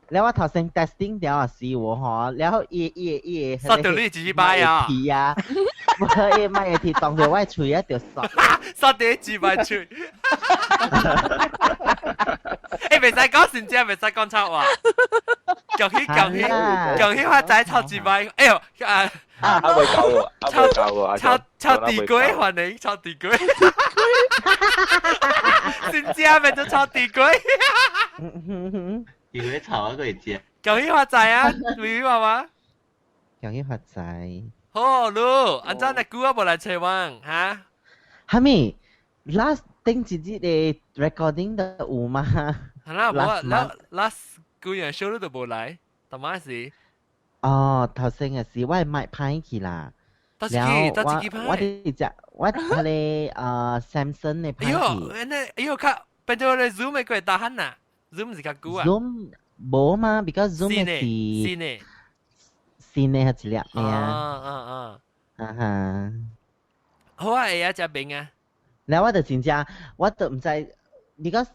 然後我頭先 testing 掉啊是我吼，然後伊伊伊索掉你幾擺啊？鐵啊，無伊麥鐵當住我喙啊，就索。索掉幾擺喙。欸，袂使講真正，袂使講臭話。恭喜恭喜恭喜發財，臭幾擺！哎喲啊！啊！未夠喎，未夠喎，臭臭地瓜，歡迎臭地瓜。真正變做臭地瓜。以為炒啊，佢食。恭喜發財啊，微微媽媽。恭喜發財。好，嚕，按怎你久啊無來揣我哈？哈咪，last 頂一日的 recording 都有嗎？係啦，無啊，last 幾樣 show 你都無來，淡仔時。哦，頭先嘅是我麥歹去啦。然後我我佇只我彼个Samsung 的歹去。哎喲，那哎喲，較變做咧 Zoom 的過大漢啦，Zoom 是較久啊。 Zoom 無嘛，because Zoom 的是新的，新的彼一粒爾。啊啊啊！啊哈。好啊，會啊，食冰啊。然後我就真正，我就毋知，because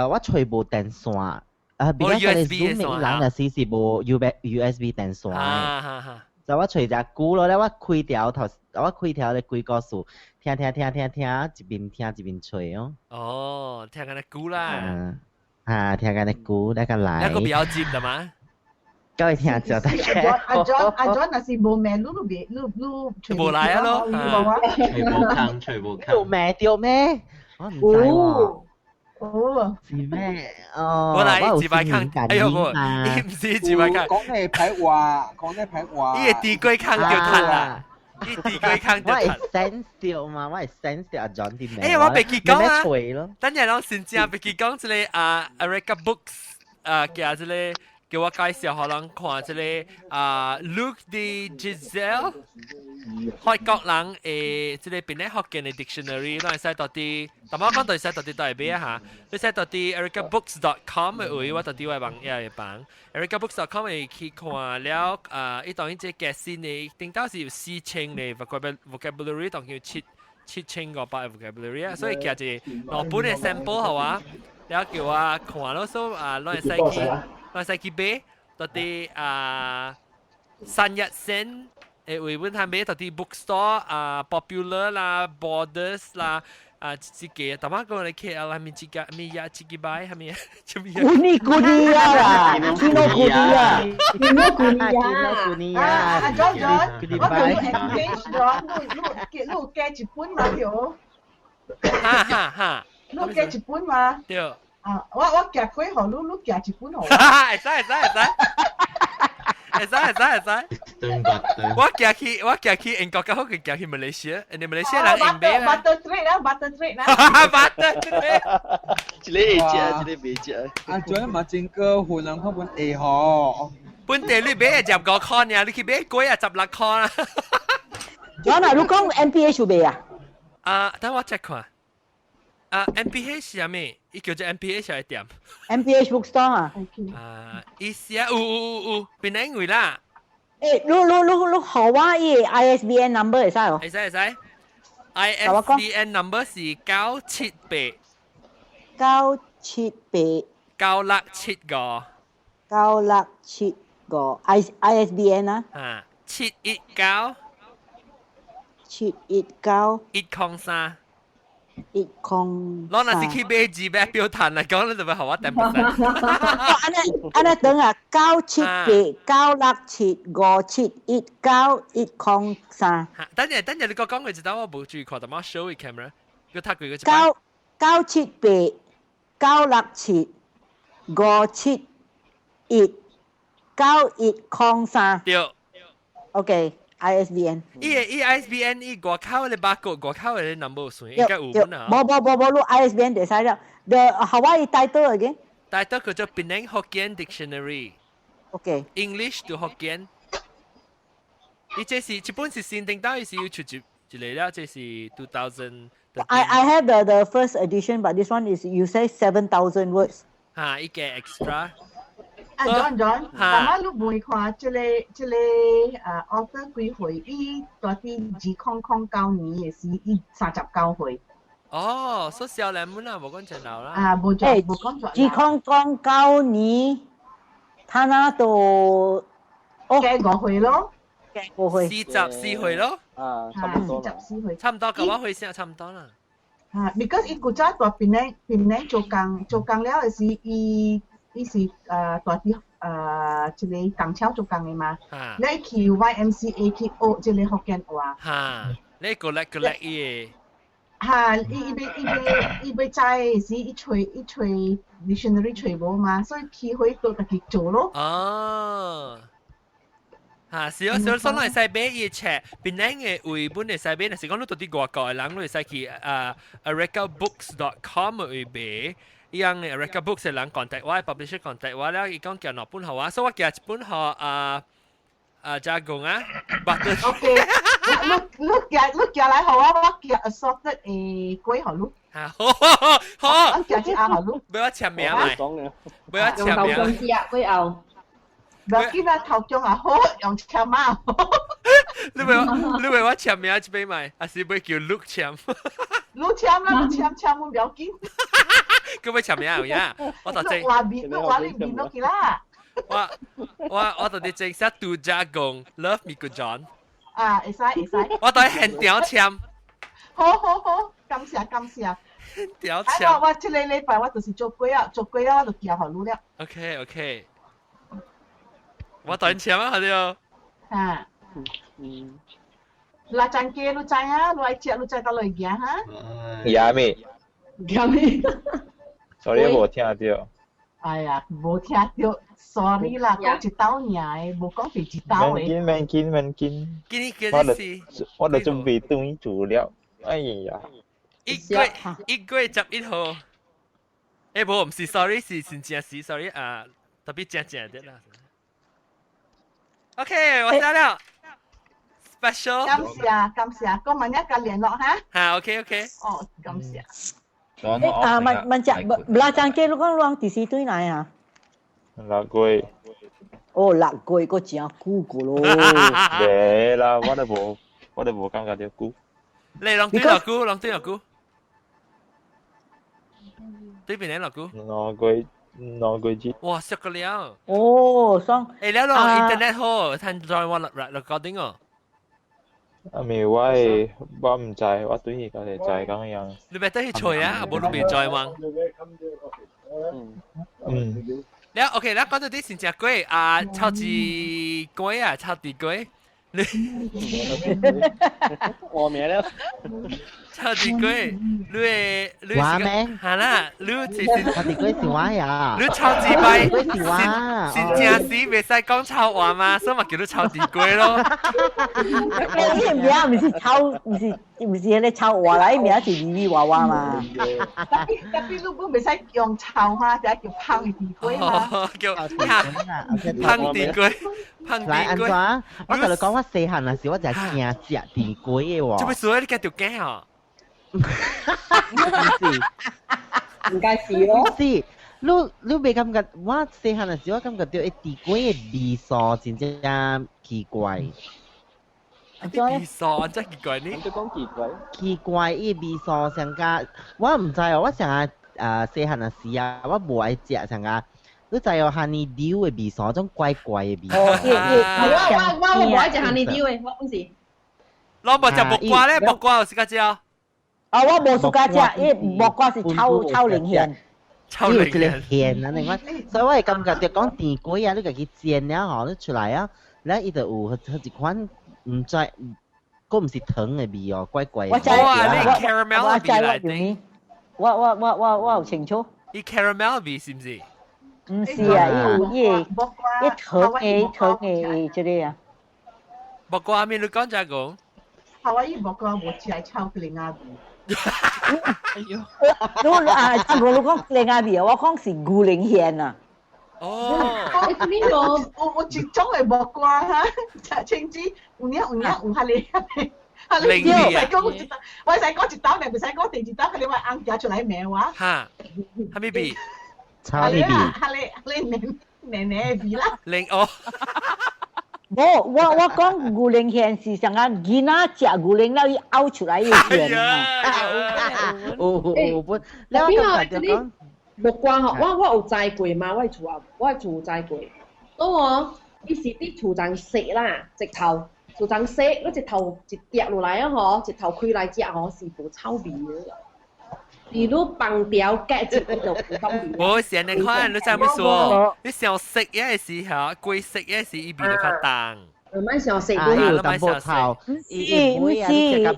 我揣無電線。啊，because 個 Zoom 的人若是是無 U USB 電線的。就我揣隻久咯，咧我開條頭，我開條咧幾個數，聽聽聽聽聽，一邊聽一邊揣哦。哦，聽緊咧久啦。啊，聽緊咧久，那個來。那個比較接的嘛？各位聽眾大家阿 John 阿 John 若是無命，你都袂，你你無來啊咯，無啊。隨無空，隨無空。有命對咩？我唔知喎。哦，是咩？哦，我來自擺空，哎呦無，伊毋是自擺空。講你歹話，講你歹話。伊個地龜空就窒啦，伊地龜空就我會窒。 sense 到嘛，我會 sense 到阿 John 啲名。哎，我袂記講啊吹咯。等陣攏先正袂記講這個啊，Erica Books 啊，寄這個叫我介紹予人看這個啊，Luc de Giselle 法國人誒，這個檳城福建的 dictionary，咱會使到佇，淡薄講就會使到佇台買啊嚇，你使到佇 ericabooks.com 的位，我到佇我網頁的房 ericabooks.com 會去看了啊，伊當然這個新的，頂到是有4000個 vocabulary，當然有7500 vocabulary 啊，所以寄一個兩本的 sample 予我，了叫我看咯，所以啊，咱會使去，咱會使去買，到佇啊三日線。誒，為本他買到佇 bookstore 啊，Popular 啦，Borders 啦，啊，這個，淡薄講你 KL 係咪這個，咪呀，這個擺係咪？做咩？古尼古尼亞啦，基諾古尼亞，基諾古尼亞，古尼啊啊，John John，我叫你 engage 咗，你你你有加一本嘛對？哈哈哈，你有加一本嘛？對。啊，我寄幾予你，你寄一本予我。會使會使會使。會使會使會使。我寄去英國較好，佢寄去馬來西亞，人哋馬來西亞人用買啦。 Barter trade 啦，barter trade 啦。 Barter trade。一個會食，一個袂食。阿 John 嘛真過分，人看本地嗬。本地你買15塊爾，你去買粿啊16塊啦。 John 啊，你講 MPH 有賣啊？啊，等我 check 看。啊，MPH 是啥物？伊叫做 MPH 的店。 MPH bookstore 啊？啊，伊是啊，有有有有，檳城位啦。誒，你你你你予我伊個 ISBN number 會使哦？會使會使。ISBN number 是978。978。9675。9675 ISBN 啊？啊，719。719。 103。 103。我若是去買字買表談來講，你就會予我10%。按呢按呢等啊，9789675719103。等陣等陣，你閣講過一道，我無注意看，但我 show 伊 camera，閣讀過一擺。9789675719103。對。 OK，ISBN。伊個伊 ISBN 伊外口的 barcode，外口的 number 算應該有本啊。無無無無，你 ISBN 就使了。The Hawaii title again？ title 叫做檳城福建 Dictionary。 OK。 English to 福建。伊這是這本是新頂到，伊是有出一一個了，這是 2000。 I have the first edition, but this one is you say 7,000 words. 嚇，伊個 extra。啊，John John，媽媽你問看這個這個啊，author 幾歲？伊住佇2009年的時，伊39歲。哦，所以少年本啊，無講真老啦。啊，無做，無講做。2009年，他那都加5歲咯。加5歲。44歲咯。啊，差不多。44歲。差唔多，佮我歲數差唔多啦。啊，because 伊古早蹛檳城檳城做工做工了的時，伊伊是蹛佇這個工廠做工的嘛。你去 YMCA 去學這個福建話。哈，你過來過來伊個。哈，伊伊欲伊欲伊欲知的時，伊揣伊揣 dictionary 揣無嘛，所以去回都家己做咯。哦。嚇，是哦，是哦，所以會使買伊的冊，檳城的位本會使買，若是講你蹛佇外國的人，你會使去啊 ericabooks.com 位買。伊樣的 Erica Books 的人 contact 我，publisher contact 我了，伊講寄兩本予我，所以我寄一本予啊啊加工啊， OK，你你寄你寄來予我，我寄 assorted 的粿予你。好，好，我寄一盒予你。欲我簽名來，欲我簽用頭名。中食過後。無要緊啊，頭中也好，用簽嘛。你欲我簽名這邊買，還是欲叫 Luke 簽？你簽啦，你簽簽我不要緊。佢欲簽名有影？我就你話面，你話你面落去啦。我我我就佇整寫杜家公 Love 咪個 John。啊，會使會使。我佇現場簽。好好好，感謝感謝。現場簽。我我這個禮拜我就是做粿啊，做粿啊，我就寄予你了。 OK OK。我當簽啊，係哦。嚇。嗯。拉張機你知啊，你愛食你知到來行哈。呀咩？呀咩？ Sorry，無聽到。哎呀，無聽到，sorry 啦，講一道爾的，無講第一道的。免緊，免緊，免緊。今日我就我就準備轉去做了。哎呀！1月1月11號。欸，無，毋是 sorry，是真正是 sorry 啊，特別正正的啦。OK，我寫了。Special。感謝感謝，過萬一個聯絡哈。嚇，OK OK。哦，感謝。啊，問問只拉張機，你講啷幾時對來啊？6月。哦，6月個真久過咯。對啦，我都無，我都無感覺到久。你啷對落久，啷對落久？對邊嚟落久？2個月，2個月。哇，熟個了。哦，爽。欸，了咯，internet 好，趁 join 我 recording 哦。啊，咪我會，我毋知，我對伊家己知咁樣。你別得去吹啊，無你未 join 網。嗯。了 OK，了講到啲先食粿啊，炒子粿啊，炒地粿。你我名了。炒地粿，你會你我咩？係啦，你是炒地粿是我呀。你炒子擺，粿是我。真正是袂使講臭話嘛，所以嘛叫你炒地粿咯。伊名毋是臭，毋是毋是彼个臭話啦，伊名是咪咪娃娃嘛。特別特別，你本袂使用臭嘛，就叫芳地粿嘛。叫芳地粿，芳地來安粿。怎？我同你講，我細漢嗰時我就驚食地粿的喎。做咩事？你驚著驚哦？唔是，唔該是咯。是，你你袂感覺？我細漢嗰時我感覺到一地粿的味素真正奇怪。味素真奇怪呢？你講奇怪？奇怪，伊味素上加，我毋知哦。我上下啊細漢嗰時啊，我無愛食上加。你知哦，honeydew 的味素，種怪怪的味。哦，伊伊，我我我無愛食 honeydew 的，我本是。攞無食木瓜咧，木瓜有時間食。啊，我無暑假食，伊木瓜是臭臭靈芡。臭靈芡。芡啊，你我，所以我會感覺就講甜粿啊，你家己煎了吼，你出來啊，咧伊就有好一款毋知，閣毋是糖的味哦，怪怪的。我知，我我知我用我我我我我有清楚。伊 caramel 味是毋是？毋是啊，伊有伊伊糖的糖的這個啊。木瓜面你講就講。夏威夷木瓜無食臭檸仔味。哎呦！你啊，我你講檸仔味啊，我講是牛奶芡啊。哦。你無有有一種的木瓜哈，食青子有影有影有哈哩哈哩。哈哩，我使講一道，我使講一道，袂使講第二道，哈哩我翁行出來罵我。哈，哈咪味？臭咪味？哈哩哈哩黏黏黏的味啦。零哦。無，我我講牛奶芡是上個囡仔食牛奶了，伊嘔出來伊芡啊。有有不？那邊啊，這木瓜吼，我我有栽過嘛，我厝啊，我厝有栽過。當我伊是佇厝上洗啦，直頭厝上洗，你一頭一跌落來啊吼，一頭開來食吼是無臭味的。是你放掉隔一就無臭味。無是按呢款，你知影說？你想食的時候，過食的時，伊味就較重。唔免想食，啊，有淡薄臭。毋是毋是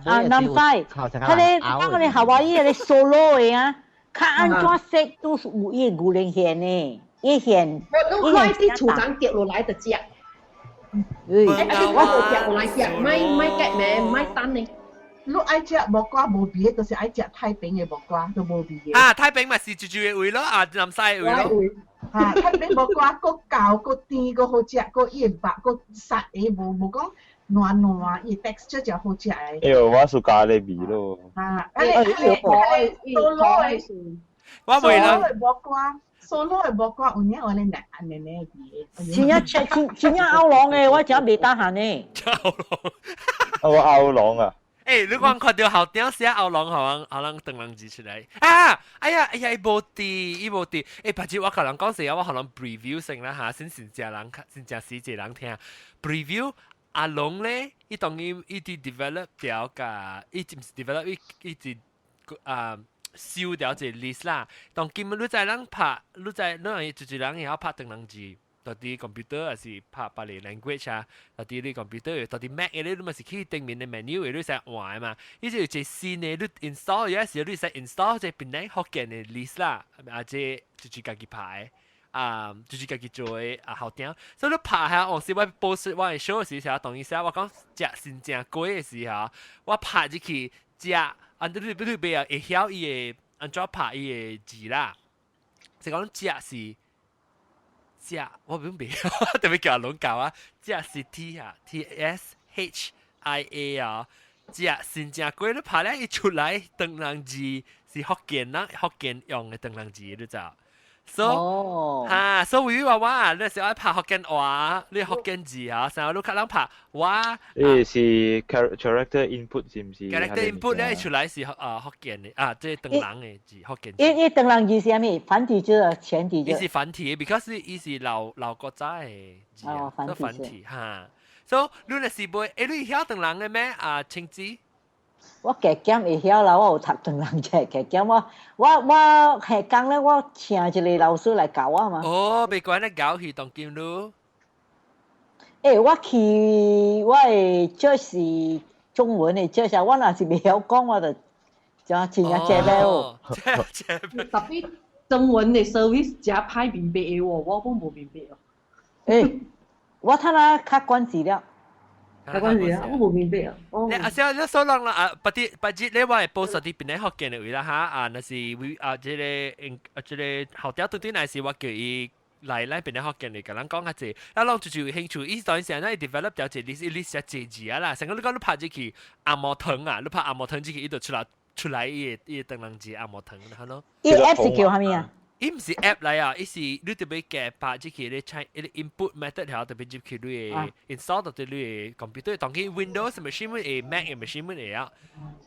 啊，南西，佢哋講個夏威夷個 solo 的啊。較按怎食都是有伊牛奶芡的，伊芡。我你看佇厝上跌落來就食。欸，我無跌落來食，莫莫隔咩，莫等呢。你愛食木瓜無味的，就是愛食太平的木瓜都無味的。啊，太平嘛是住住的味咯，啊，南西的味咯。啊，太平木瓜閣厚閣甜閣好食，閣伊的肉閣實的，無無講軟軟，伊 texture 誠好食的。哎呦，我 suka 咧味咯。啊，啊你啊你啊你 solo 的，我袂啦。 solo 的木瓜，solo 的木瓜有影有咧奶奶奶味的。真正真真正拗龍的，我真袂得閒呢。啊，我拗龍啊！欸，你講看到校長寫拗龍，予人予人當人字出來啊！哎呀，哎呀，伊無佇，伊無佇。欸，別日我共人講說啊，我予人 preview 先啦嚇，先先正人，先正死一個人聽 preview。阿龍咧，伊當伊伊佇 develop 掉甲，伊毋是 develop，伊伊直啊收掉一個 list 啦。當今你知人拍，你知你人一一人會曉拍當人字。到佇 computer 還是拍別个 language 啊，到佇你 computer，到佇 Mac 的你嘛是去頂面的 menu 你使換的嘛。伊就有一個新的你 install，有時你使 install 這檳城福建的 list 啦，啊這就是家己拍的。啊，就是家己做的啊後頂，所以你拍下，往時我 post 我的 show 時候，當伊寫我講食新正粿的時候，我拍入去食，啊你你你袂會曉伊的按怎拍伊的字啦，是講食是食，我本袂曉，特別叫阿龍教啊，食是 T 啊，TSHIA 啊，食新正粿你拍咧伊出來，唐人字是福建人福建用的唐人字，你知？So 哈，所以話我你是愛拍福建話，你福建字啊，成日你較人拍我。伊是 character input 是毋是？character input 咧出來是啊福建的啊，這唐人的字福建字。伊伊唐人字是啥物？繁體字啊，簡體字？伊是繁體，because 伊是老老國早的字啊，繁體哈。所以你若是袂，欸，你曉唐人的咩？啊，青子？我加減會曉啦，我有讀唐人冊，加減我我我下工咧，我請一個老師來教我嘛。哦，袂管你教去當今囉。欸，我去我的這是中文的這下，我若是袂曉講，我就就真正這邊哦。特別中文的 service 真歹明白的喎，我本無明白哦。欸，我睇下較關係了。較關係啊，我無明白啊。你阿小你所講啦啊，別啲別啲，你話會 post 佇檳城福建的位啦哈啊，若是為啊這個啊這個後條對對，若是我叫伊來咱檳城福建的，共咱講較濟，啊，攏就是有興趣，伊當時咱 develop 掉一個你你寫濟字啊啦，成個你講你拍入去紅毛糖啊，你拍紅毛糖入去，伊就出來出來伊個伊個唐人字紅毛糖，係咯。伊 app 是叫啥物啊？伊毋是 app 來啊，伊是你特別加拍入去你採伊個 input method 條特別入去你個 install 到你個 computer，當佢 Windows machine 會 Mac 嘅 machine 會啊。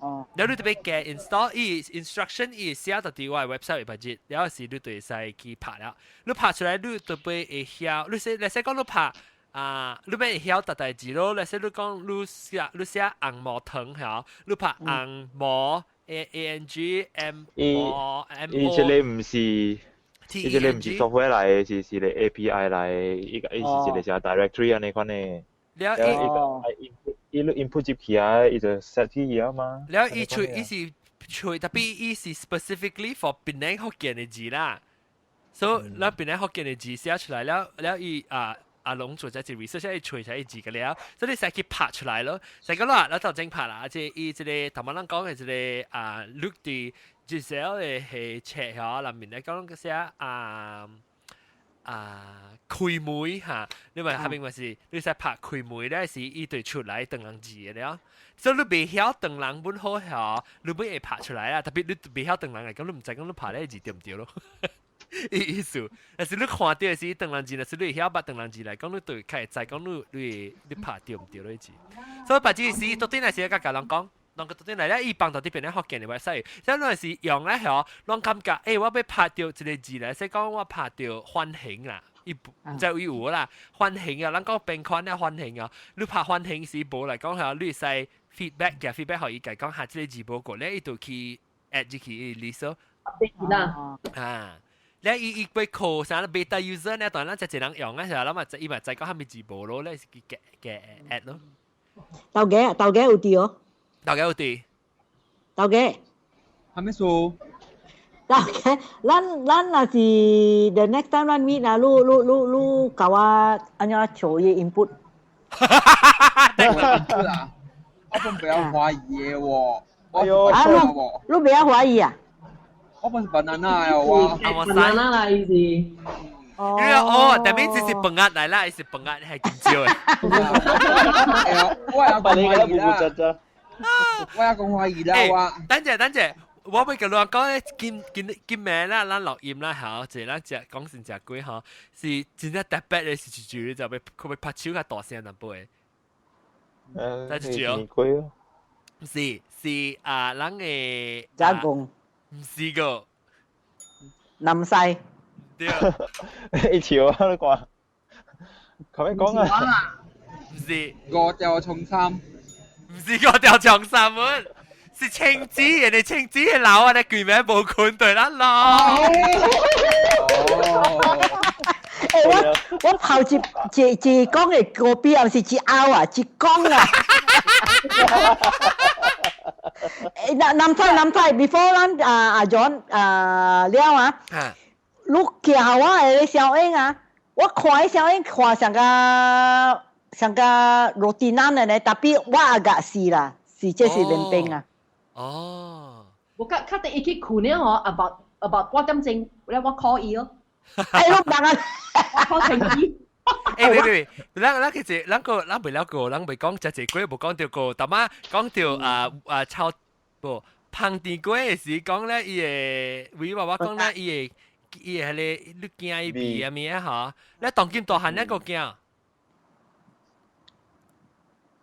哦。然後你特別加 install 伊 instruction 伊寫到佇我 website 入邊，了後是你就會使去拍了。你拍出來你特別會曉，你說你說講你拍啊，你欲會曉逐代誌咯。你說你講你寫你寫紅毛糖嚇，你拍紅毛 A A N G M O M O。伊這個毋是，伊這個毋是 software 來的，是是個 API 來的，伊個伊是一個啥 directory 按呢款的。了伊個伊你 input 入去啊，伊就 set 起啊嘛。了伊出伊是出，特別伊是 specifically for 檳城福建的字啦。所以咱檳城福建的字寫出來了，了伊啊。阿龍做這一 research，伊揣出來字個了，所以你使去拍出來咯。使講啦，咱頭前拍啦，即伊這個頭仔咱講的這個啊，Luc 佇 Giselle 的係冊吼，內面咧講個寫啊啊開門哈，你咪下面咪是你使拍開門咧，是伊對出來唐人字的了。所以你袂曉唐人本好吼，你本會拍出來啊。特別你袂曉唐人來講，你毋知講你拍咧字對毋對咯。意意思，但是你看到的是唐人字，若是你會曉捌唐人字來講，你就會較會知講你你你拍對毋對咯字。所以別這時到底若是共人講，人個到底來咧，伊幫到佇邊咧福建的 website，所以若是用咧吼，攏感覺，欸，我欲拍著一個字來，說講我拍著歡迎啦，伊毋知有有啦，歡迎啊，咱講變款啊，歡迎啊，你拍歡迎時無來講吼，你會使 feedback 嘅 feedback 予伊家講下這個字無過咧，伊就去 add 入去伊 list 咯。啦。啊。咧伊伊過考啥 beta user 咧，當然咱一人用咧時候，咱嘛伊嘛知講啥物字無咯，咧是去加加 add 咯。頭家頭家有佇哦。頭家有佇。頭家。啥物事？頭家，咱咱若是 the next time 咱 meet 啊，你你你你教我按怎做伊 input。啊！我本袂曉華語的喎。哎喲。啊，你你袂曉華語啊？我本是 banana 的我。 banana 啦，伊是。哦，哦，但係這是笨鴨來啦，是笨鴨係金蕉的。我也講華語啦。我也講華語啦，我。等陣等陣，我欲共你講咧，今今今暝啦，咱錄音啦，嚇，這咱食講先食過吼，是真正特別的是一句，就欲佢欲拍手較大聲淡薄的。誒，一句哦。毋是，是啊，咱的。加工。毋是個。南西。對。一笑啊！你講，佢咩講啊？毋是。五條長衫。毋是五條長衫們，是青子，人哋青子嘅老啊，你規暝無睏對咱咯。欸，我跑一一一講的高比，還是一拗啊，一講啊。南南太南太，before 咱啊阿 John 啊了啊，你行我的小英啊，我看小英看上個上個羅蒂南的呢，特別我阿個是啦，是這是麵餅啊。哦，我較較第一去困了吼，about 半點鐘，咧我 call 伊咯。哎，我人啊，我 call 陳伊。欸，喂喂喂，咱咱其實咱個咱未了過，咱未講食濟粿，無講著過，淡仔講著啊啊炒無香甜粿的時講咧，伊會為爸爸講咧，伊會伊會迄個你驚伊味啊物啊吼，你當今大漢咧個驚，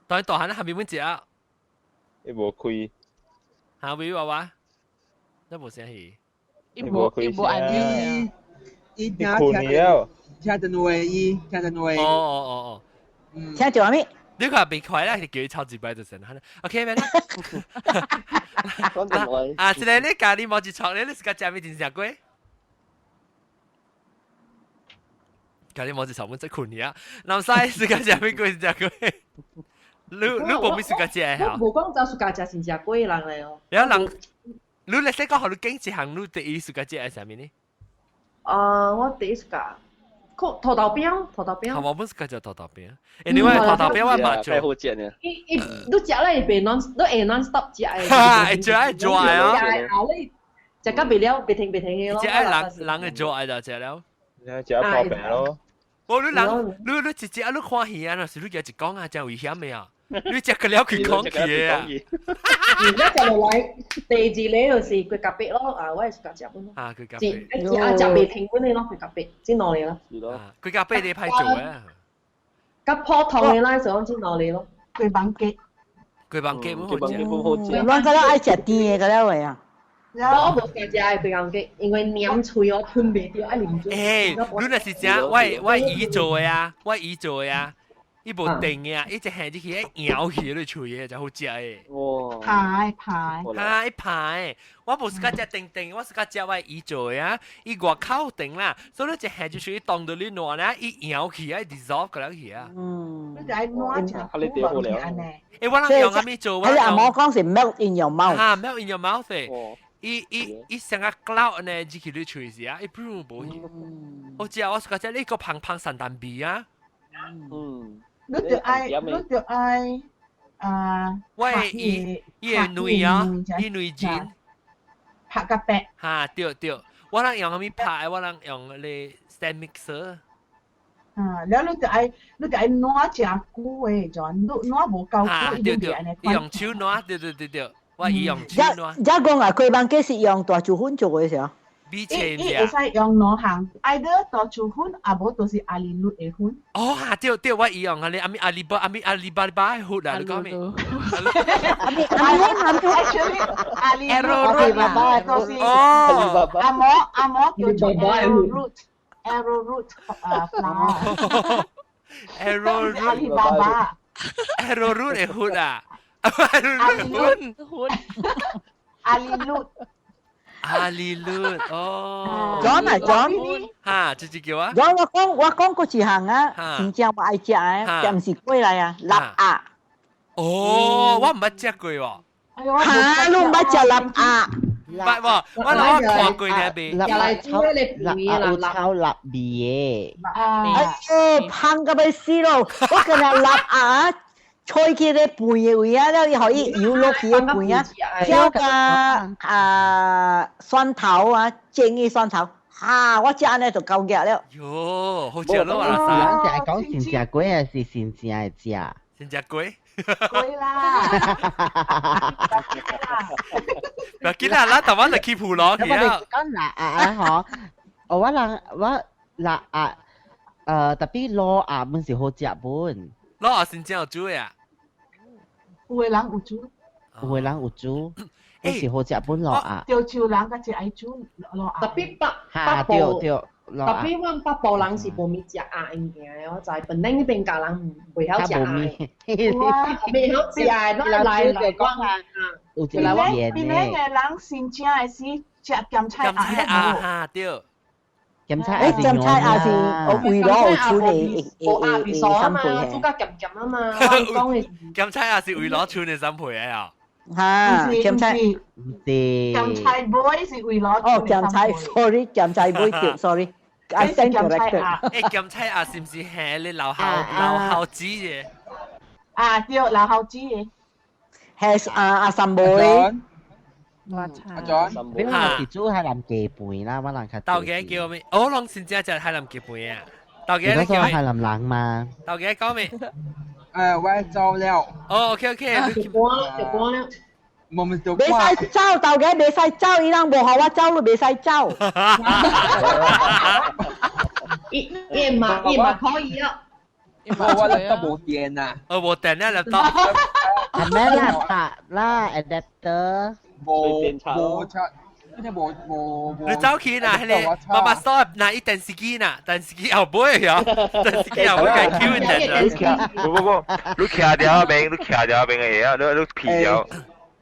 當大漢咧下面阮食啊，伊無開，嚇為爸爸，你無聲戲，伊無伊無按伊伊聽聽聽到話伊聽到話。哦哦哦哦，聽到咩？你看別快啦，叫伊抄一擺就成啦。OK 咩？啊，這個你家己無一創咧，你是甲食咩真正過？家己無一創，阮這困去啊。南西是甲食咩粿真正過？你你無咩是甲食的我無講走是甲食真正粿人來哦。然後人，你來說講，予你揀一項，你第一是甲食的啥物呢？啊，我第一是甲。土豆餅，土豆餅。我本是食土豆餅。欸，另外土豆餅我嘛做。太好食呢。伊伊，你食咧會 non，你會 non stop 食的。哈，會食愛做的哦。你食到袂了，袂停袂停的咯。食愛人人會做愛就食了。你食泡餅咯。無你人，你你直接啊！你看戲啊，若是你舉一講啊，真危險的啊！你食個了佢講起啊！而家食落來，第二個就是龜甲白咯，啊，我係食食本咯。啊，龜甲白。一啊，食袂停本的咯，龜甲白，真兩個咯。是咯。龜甲白你歹做啊。甲普通的咱就講真兩個咯。雞網雞。雞網雞本好食。好食。咱個了愛食甜的個了話啊。我無食食的雞網雞，因為黏喙哦，吞袂著，愛啉水。欸，你若是食我我姨做的啊，我姨做的啊。伊無定的啊，伊一下入去，搖起你喙的，就好食的。哇！排排。哈，一排。我無是較食定定，我是較食我姨做的啊。伊外口定啦，所以你一下就屬於當到你爛啦，伊搖起啊，dissolve 過了去啊。嗯。你就愛爛食，好了。欸，我人用啥物做？我阿媽講是 melt in your mouth。哈，melt in your mouth 的。伊伊伊成個 cloud 呢，入去你喙時啊，伊不無去。好食，我是較食你個芳芳山丹味啊。嗯。你就愛，你就愛啊！我伊伊會軟啊，伊軟筋，拍個白。哈，對對，我人用啥物拍？我人用個 stand mixer。啊，了你就愛，你就愛攏誠久的，就你攏無夠久，伊就按呢。用手攏，對對對對，我伊用手攏。遮講啊，雞網雞是用大薯粉做的是啊？伊伊會使用兩項，愛得大薯粉，啊無就是阿里滷的粉。哦，對對，我伊用啊，你阿咪阿里巴阿咪阿里巴巴的粉啊，你講咩？阿咪阿咪阿里滷啦，就是哦，阿摩阿摩叫做 arrowroot，arrowroot 啊 flour。arrowroot 阿里巴巴。 arrowroot 的粉啊，arrowroot 阿里滷。阿里魯哦，John 啊 John，哈，這隻叫啊，John 我講我講過一項啊，真正我愛食的，但毋是粿來啊，臘鴨。哦，我毋捌食過喎。哈，你毋捌食臘鴨？捌喎，我我看過呢邊。臘鴨炒臘鴨有炒臘味的。哎呦，香到欲死咯！我今日臘鴨。吹起咧飯的位啊，了以後伊油落去的飯啊，椒加啊蒜頭啊，蒸的蒜頭，哈！我食按呢就夠額了。喲，好食咯啊！人就係講先食粿還是先正會食？先食粿。粿啦！嗱，今日咱台灣就去鋪攞去啊！講臘鴨啊，嗬，我人我臘鴨，特別滷鴨本是好食本。滷鴨真正有煮的啊！有的人有煮，有的人有煮，那是好食本滷鴨。潮州人較濟愛煮滷鴨。特別北北部，對，特別阮北部人是無物食鴨物件的，我知本來那邊家人袂曉食鴨，袂曉食的，來來來講啊，有一個鹽的。邊個的人新正的是食鹹菜鴨啊，對。鹹菜誒，鹹菜也是我為攞有處理無鴨味素啊嘛，三倍煮甲鹹鹹啊嘛，我講的鹹菜也是為攞處理三倍的啊。嚇，鹹菜唔是鹹菜妹是為攞哦，鹹菜，sorry，鹹菜妹對，sorry，I stand corrected。誒，鹹菜啊，是唔是係你留後留後子嘅？啊，對，留後子的。係啊啊三妹。我阿 John，你我是煮海南雞飯啦，我人較豆家叫咩？我攏先正食海南雞飯啊！豆你家你叫講海南人嘛？豆家講咩？誒，我走了。哦，OK OK，就關啦，就關啦。冇咪就袂使走，豆家袂使走，伊人無予我走，你袂使走。伊伊嘛伊嘛可以啊。我我laptop 冇電啊。哦，無電啊，laptop。係咩laptop 啦？adapter。冇冇插，即係冇冇冇。你走去啦，迄個媽媽說拿伊電視機啦，電視機後尾啊，電視機後尾該 Q 電啊。不不不，你徛掉邊，你徛掉邊嘅嘢，你你皮掉。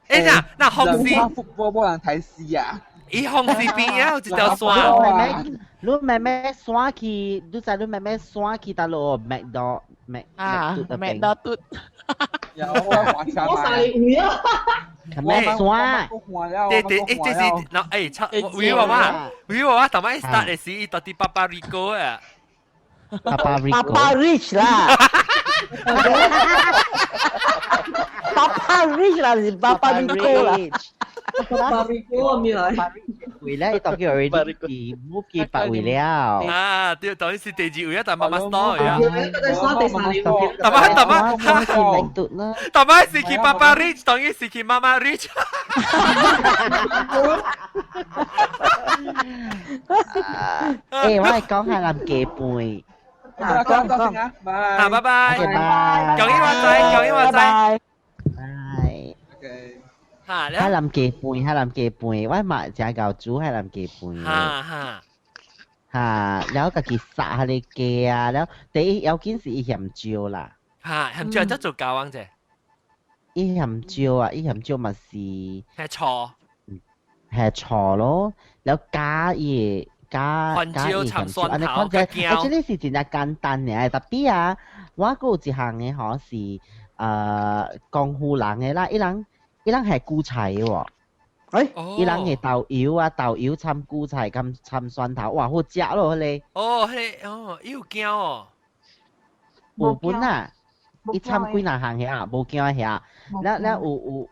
欸嗱，嗱紅絲，福波冇人睇戲啊！伊紅絲邊啊有一條線。你妹妹刷去，你知你妹妹刷去到落麥當麥啊，麥當嘟。有我我三位啊！咩刷？對對，欸，這是嗱，欸，出維娃娃，維娃娃，頭擺 start 的時，伊到底爸爸 Rico 啊？爸爸 Rico。爸爸 Rich 啦。爸爸 Rich 啦，是爸爸 Rico 啦。爸爸 Rico 咩來？回來，伊當佢 already 是 move 去別位了。啊，對，當然是第二位啊，但媽媽 store 啊。第三位，大媽大媽，大媽是去爸爸 rich，當然是去媽媽 rich。欸，我係講海南雞飯。講講啊，啊，拜拜。拜。講英話仔，講英話仔。拜。嚇！海南雞飯，海南雞飯，我嘛誠𠢕煮海南雞飯。嚇嚇。嚇！了家己殺彼个雞啊，了第一要緊是伊鹹椒啦。嚇！鹹椒則做教王者。伊鹹椒啊，伊鹹椒嘛是。係錯。係錯咯，了加伊加加伊鹹椒，按呢看者，欸，這个是真正簡單爾，特別啊，我閣有一項的吼是，江湖人的啦，伊人伊人係韭菜的喎。欸，伊人的豆油啊，豆油摻韭菜，佮摻蒜頭，哇，好食咯，彼个。哦，彼个哦，伊有驚哦。有本啊，伊摻幾若項遐，無驚遐，了了有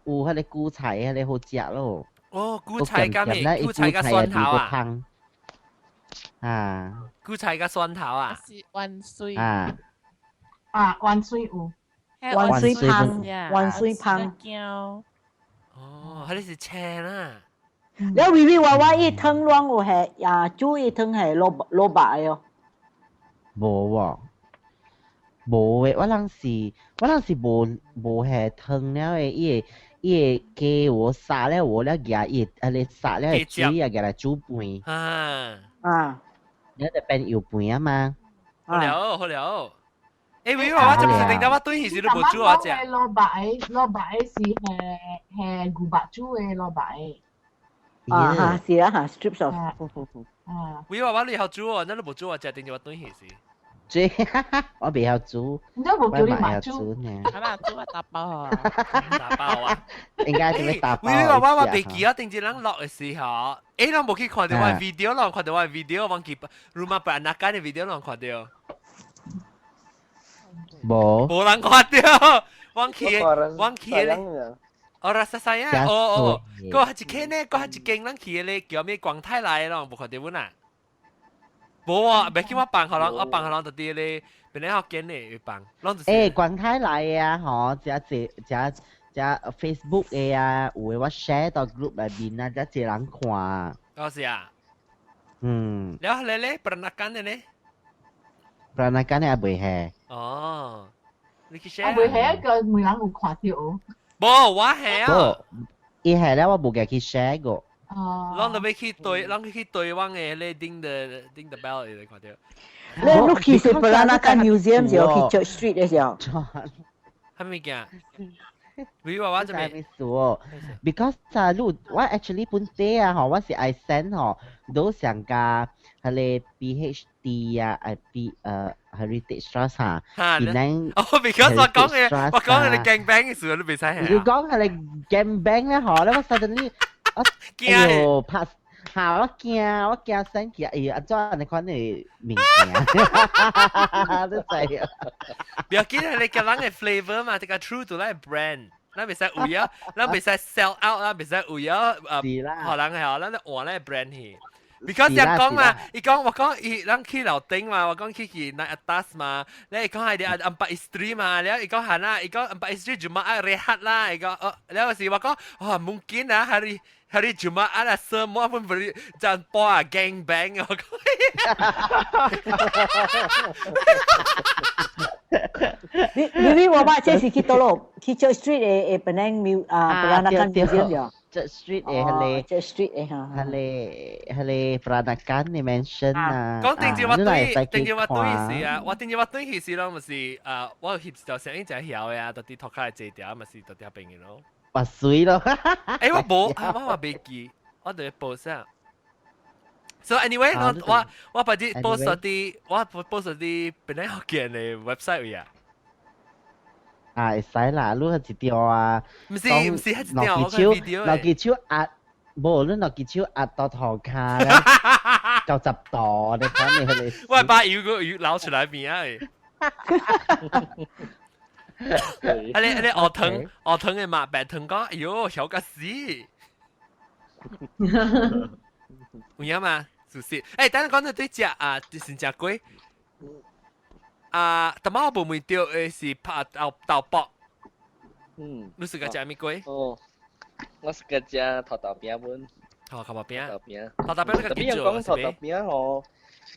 有有彼個韭菜，彼個好食咯。哦，韭菜佮咩？韭菜佮蒜頭啊？啊！韭菜佮蒜頭啊？是萬歲啊！啊，萬歲有。萬歲香，萬歲香。哦，彼個是青啦。了微微娃娃伊湯攏有係啊，煮伊湯係蘿蘿蔔的哦。無喎，無的，我人是我人是無無係湯了的，伊會伊會雞我殺了我了夾伊會彼個殺了的水啊，夾來煮飯。啊啊！了就變油飯啊嘛。好了好了。欸，微微娃娃，這不是頂到我對時你無煮我食。蘿蔔蘿蔔是係係牛肉煮的蘿蔔。啊哈，是啊哈，strips of。啊。微娃娃你曉煮哦，那你無煮我食，頂住我對時。煮，我袂曉煮。你都無叫你媽煮呢？啊啦，煮啊打包啊。打包啊！應該就欲打包。微微娃娃我袂記啊，頂一人落的時候，欸，人無去看著我 video，人看著我 video，忘記 Rumah Peranakan 的 video 人看著。無。無人看著，忘記忘記咧。哦，rasa sayang，哦哦，閣一間呢，閣一間咱去的咧，叫咩廣泰來的咯，無看著阮啊。無啊，袂叫我放予人，我放予人就佇咧，本來福建的會放，攏就是。欸，廣泰來的啊，吼，遮濟遮遮 Facebook 的啊，有的我 share 到 group 內面啊，遮濟人看。哦是啊。嗯。了後咧，Peranakan 的咧。 Peranakan 的也袂係。哦，你去 share。啊，袂係一個每人有看著。無，我係啊。伊係咧，我無共去 share 過。哦。攏都欲去對，攏去對灣的彼個 ding the ding the bell 會看著。你你去是 Peranakan Museum 時候，去 Church Street 的時候。啥物件？你話我做咩？咩事哦？Because 啊，你我 actually 本底啊，吼，我是愛 send 吼，都上加係個 PhD 啊，愛 B Heritage Trust 嚇，然後哦，because 我講嘅，我講嘅你 gang bang 嘅時候，你袂使係。你講係你 gang bang 咧，吼，你我 suddenly 我哎喲拍嚇我驚，我驚 send 起，哎呀，按怎按呢款的物件，你知啊？不要緊，係你個人嘅 flavor 嘛，這個 true to 咱 brand，咱袂使為咗，咱袂使 sell out，咱袂使為咗予人係哦，咱換咱 brand 去。Because 伊講嘛，伊講我講伊咱去樓頂嘛，我講去去那 atas 嘛，你伊講係啲empat isteri 嘛，了伊講係啦，伊講 empat isteri Jumaat rehat 啦，伊講哦，了時我講哦 mungkin 啊 hari hari Jumaat 啊 semua pun beri 就播啊 gang bang 我講。你我爸這是去倒落去 Church Street 的 Penang Mu 啊 Peranakan Museum 咗。 Church Street 的彼个 Church Street 的哈。彼个 Peranakan 的 mansion 啊。講定住我對，定住我對是啊，我定住我對去時攏咪是啊，我翕一條相片就曉的啊，到底塗跤坐條咪是到底邊嘅咯。滑水咯。欸，我無，我嘛袂記，我佇咧報啥。So anyway，我我我把啲 post 啲，我 post 啲本來福建的 website 位啊。啊，會使啦，你係一條啊。毋是毋是，係一條我看 video 落支手壓，無你落支手壓到塗跤咧，90度，你看你彼個。我把油個油撈出來邊啊！啊你你學糖學糖的嘛，白糖講，哎喲，曉甲死！有影嘛？事實。欸，等下講到對食啊，就是食粿。啊，但我無問著的是拍豆豆卜。嗯。你是個食啥物粿？哦，我是個食土豆餅本。哦，土豆餅。土豆餅。土豆餅你家己做特別講土豆餅吼，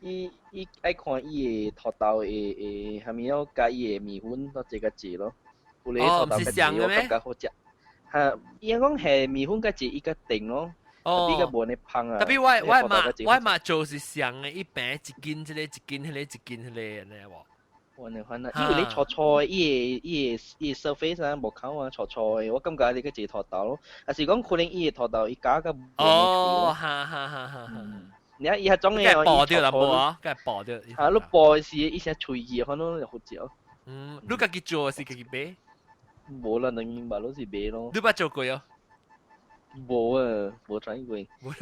伊伊愛看伊的土豆的的蝦米咯，佮伊的麵粉都這個濟咯。有咧土豆較濟，我感覺好食。哈，伊講係麵粉較濟，伊較甜咯。哦，比較無按呢芳啊。特別我我嘛我嘛做是上的，伊平一斤這個一斤彼個一斤彼個按呢無。我呢款啊，因為你粗粗的，伊的伊的伊的 surface 啊無夠啊，粗粗的，我感覺你較濟土豆咯。還是講可能伊的土豆伊加較無哦，哈哈哈哈哈。你看伊彼種的哦，薄掉啦，無啊，該薄掉。啊，你薄時伊先脆去，反正就好食。嗯，你家己做是家己買？無啦，兩間嘛攏是買咯。你捌做過哦？無啊，無 try 過。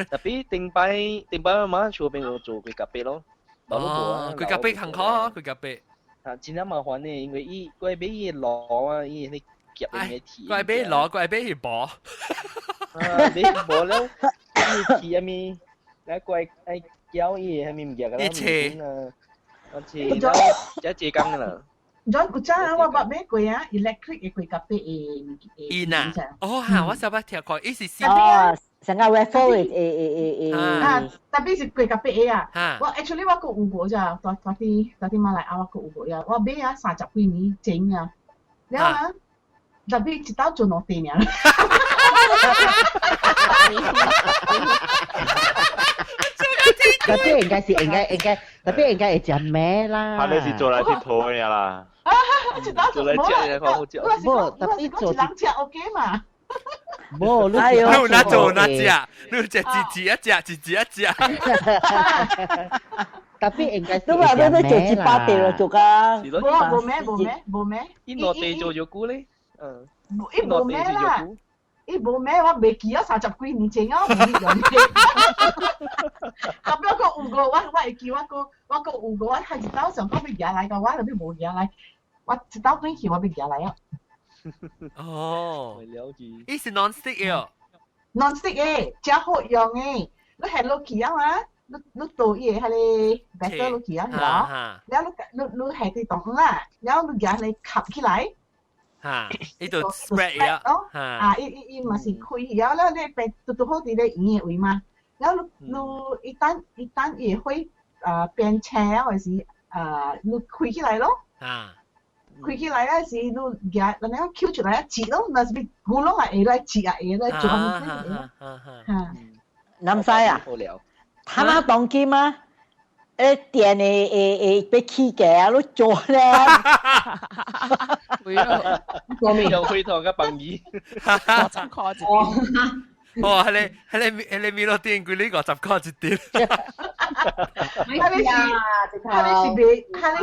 特別頂擺頂擺我媽厝邊有做過咖啡咯，哦，規咖啡坎坷，規咖啡。啊，真正麻煩呢，因為伊過買伊爐啊，伊那夾的那鐵。過買爐，過買去薄。啊，買薄了，伊鐵啥物，來過愛攪伊的啥物物件，一切啊，一切，才這工啦。 John 古早啊，我捌買過啊，electric 的規咖啡的伊呐，哦哈，我小捌聽過，伊是哦，成個 waffle 的的的的啊，特別是規咖啡的啊，我 actually 我閣有過咋，蹛蹛佇蹛佇馬來亞我閣有過啊，我買啊30幾年前啊，了啊，特別一道做兩塊爾。特別應該是應該應該，特別應該會食咩啦？他那是做來佚佗的啦。啊，一道做來食的較好食。無，特別做一人食 OK 嘛？無，你你有哪做哪食？你食一隻一隻，一隻一隻。特別應該是你話你做一百塊咯，做甲。無啊，無咩，無咩，無咩。伊落地做咗久咧，嗯。伊無咩啦。伊無咩，我袂記啊，30幾年前啊，我唔用的。特別我閣有個，我我會記，我閣我閣有個，我係一道上講欲拿來，個我後尾無拿來，我一道轉去我欲拿來啊。哦，伊是 non-stick 的哦。 non-stick 的，誠好用的，你下落去啊嘛，你你倒伊的彼个 batter 落去啊，了，了你你你下佇當啦，了你舉來合起來。哈，伊就 spread 了，啊，伊伊伊嘛是開了，了你變拄拄好佇咧圓的位嘛，了你你伊等伊等伊會啊變青了的時，啊你開起來咯，啊，開起來了時你舉，然後抾出來切咯，若是欲牛攏也會來切啊，會來做啥物？哈，南西啊，他媽當金啊？電會會被起價啊，你做咧。用灰糖嘅崩魚， 50塊一碟。哦，彼個米樂店幾哩50塊一碟。彼個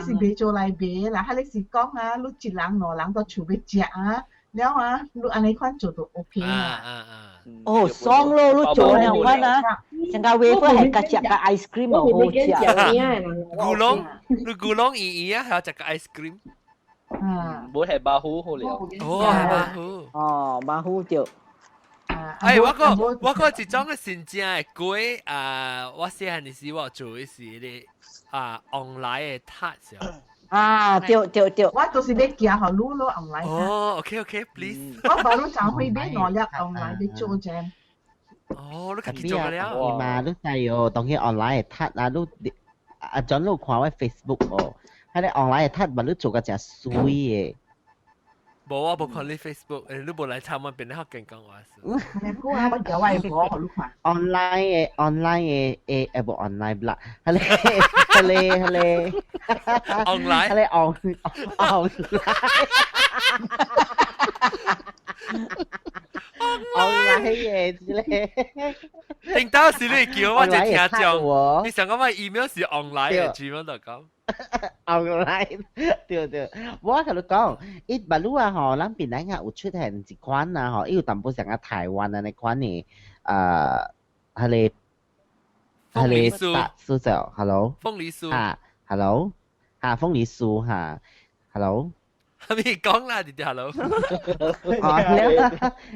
是賣做來賣啦，彼個是講啊，你一人兩人都厝欲食啊，了啊，你按呢款做就 OK 啦。哦，爽咯！你做呢款啊，成個 wafer 係夾食個 ice cream 好食。古龍，你古龍圓圓啊，還有食個 ice cream。嗯，無係馬虎好了。哦，係馬虎。哦，馬虎對。哎，我個一種嘅新正的粿啊，我細漢時我做的是咧啊 online 的塔是。啊，對對對。我就是欲寄予你咯，online。哦，OK OK，please。我把你就會買兩粒 online 欲做啫。哦，你家己做了。嘛，你知哦，當佢 online 的塔啊，你阿 John 你看我 Facebook 哦，彼個 online 的塔嘛，你做個誠媠的。無，我無看你 Facebook，你無來參我變咧福建講話。你講啊，我叫我無予你看。 online 的 online 的誒無 online 啦，彼個彼個彼個 online，彼個 on online 的這個。頂到時你叫我就聽眾，你想講我 email 是 online 的，gmail.com。 online 對對，我共你講，伊馬路啊吼，咱檳榔啊有出現一款啊吼，伊有淡薄像啊台灣按呢款的，彼個彼個酥就，hello，鳳梨酥，哈，hello，哈，鳳梨酥哈，hello，係咪講啦？弟弟，hello，哦，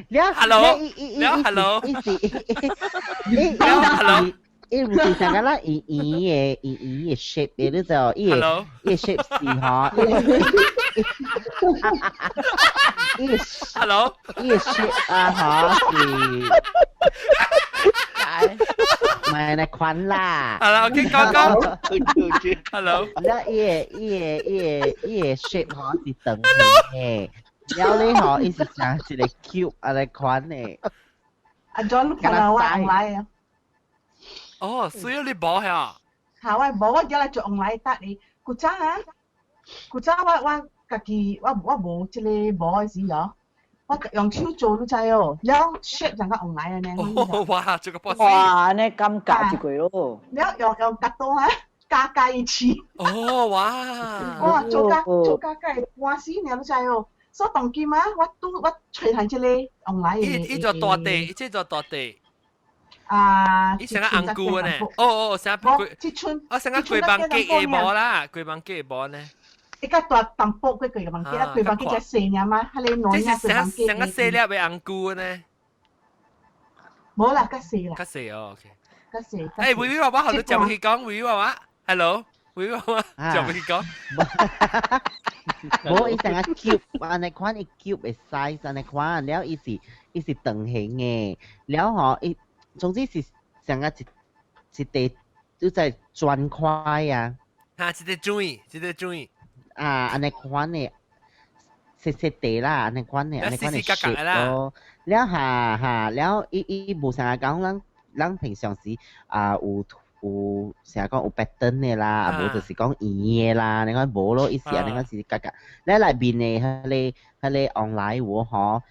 了了，hello，了，hello，伊是伊了，hello。伊毋是像個咱圓圓的圓圓的 shape 的，你知無？伊個伊個 shape 是吼，伊個 hello，伊個 shape 啊吼是，唔係那款啦。好啦，OK，講講。Hello。了，伊個伊個伊個伊個 shape 吼是長形的，了咧吼伊是像一個 cube 按呢款的。阿 John，你看到我來啊？哦，所以你無嚇？嚇，我無，我而家來做 online 搭你。古早啊，古早我家己我無這個無的時哦，我用手做你知哦，了 shape 成個 online 呢。哇，這個 boss！哇，呢尷尬一個咯。了用用夾刀啊，加加一次。哦，哇！哇，做加做加加半死爾，你知哦。所以當今啊，我拄我揣下這個 online 伊伊做大地，伊做大地。啊！伊成個紅菇呢？哦哦，成個一寸，哦，成個雞房雞的無啦，雞房雞的無呢？伊較大淡薄過雞房雞，啊，雞房雞才細爾嘛，彼個軟爾雞房雞。成個細粒的紅菇呢？無啦，較細啦。較細哦，OK。較細。哎，維維娃娃，好多食袂去講，維維娃娃，Hello，維維娃娃，食袂去講。無，伊成個 cube，按呢款伊 cube 的 size 按呢款，了伊是伊是長形的，了吼伊。總之是像個一一塊就在磚塊啊，哈，一塊磚，一塊磚。啊，按呢款的，細細塊啦，按呢款的，按呢款的 shape 咯。了哈哈，了伊伊無像講咱咱平常時啊有有成日講有 pattern 的啦，啊無就是講圓的啦，你看無咯，伊是按呢款是角角。了內面的彼個彼個 online 有吼。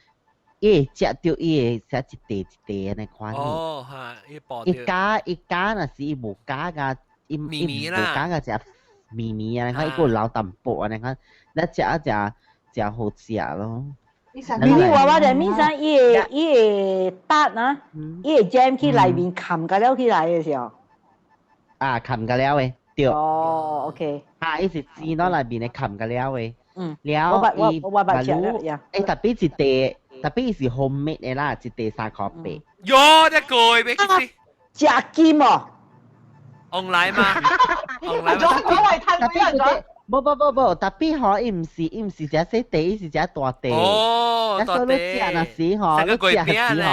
伊會食著伊會食一塊一塊按呢款。哦，哈，伊薄。伊加伊加若是伊無加甲，伊伊無加甲食綿綿啊，你看伊閣有留淡薄啊，你看，咱食啊誠誠好食咯。你話我就面上伊會伊會搭啊，伊會 jam 去內面冚個了起來的時候。啊，冚個了的，對。哦，OK。啊，伊是煎到內面的冚個了的。嗯。了，伊我捌食了呀。欸，特別一塊。特別是 homemade 的啦，一塊3塊8。喲，這貴欲去食金哦？online 嗎？online 嗎？無無無無，特別吼，伊毋是伊毋是食細塊，伊是食大塊。哦，大塊。你食若是吼，你食若是吼。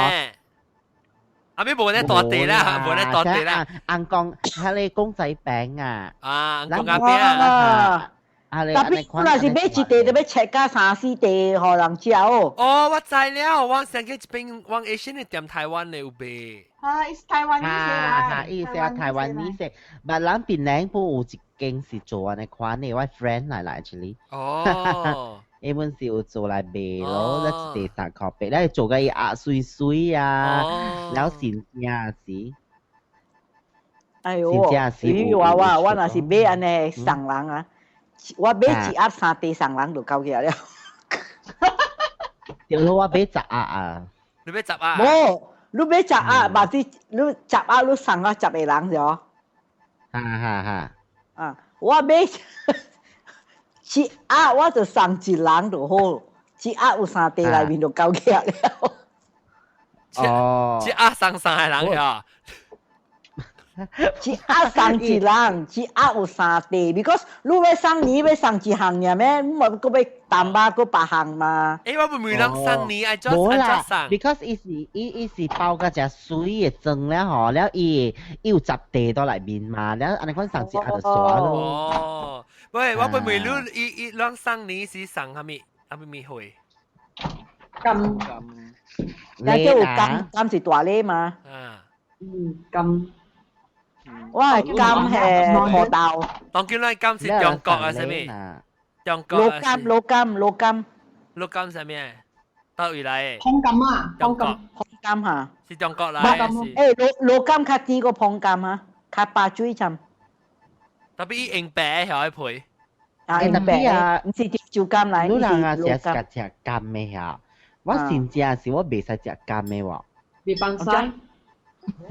阿咩無咧大塊啦，無咧大塊啦。紅公，彼個公仔餅啊。啊，紅公仔餅啊。啊特別若是買一塊，就欲切甲三四塊，予人食哦。哦，我知了，我上去一邊往 Asian 的店台灣的有賣。啊，伊是台灣哈哈，伊是台灣呢些，但咱檳榔埔有一間是做按呢款的，我 friend 來啦，actually。哦。伊本是有做來賣咯，一塊3塊8，咧做個伊壓水水啊，了新正是。哎喲，我我我若是買按呢送人啊，我買一盒三塊送人就夠起來了。對咯，我買10盒啊。你買10盒？無，你買十盒，嘛是你十盒你送我10個人著。哈哈哈。啊，我買一盒我就送一人就好，一盒有三塊內面就夠起來了。哦。一盒送三個人呀？一盒送一人，一盒有三塊，because 你欲送你欲送一項爾咩？你嘛閣欲淡薄閣別項嘛。欸，我唔會人送你，愛做愛做送。 Because 伊是伊伊是包甲誠媠的裝了吼，了伊伊有十塊佇內面嘛，了按呢款送一盒就煞咯。哦，喂，我唔會你伊伊人送你是送啥物？啥物物貨？柑柑，那叫有柑，柑是大粒嘛？啊，嗯，柑。我係柑係土豆。當叫咱柑是中國啊，啥物？中國。老柑，老柑，老柑。老柑啥物？佗位來？椪柑啊，中國。椪柑哈。是中國來。欸，老老柑較甜過椪柑哈，較白水針。特別伊用白的曉配。啊，用白啊，毋是潮柑來，你人啊，食食食柑的遐，我真正是我袂使食柑的喎。袂放屎。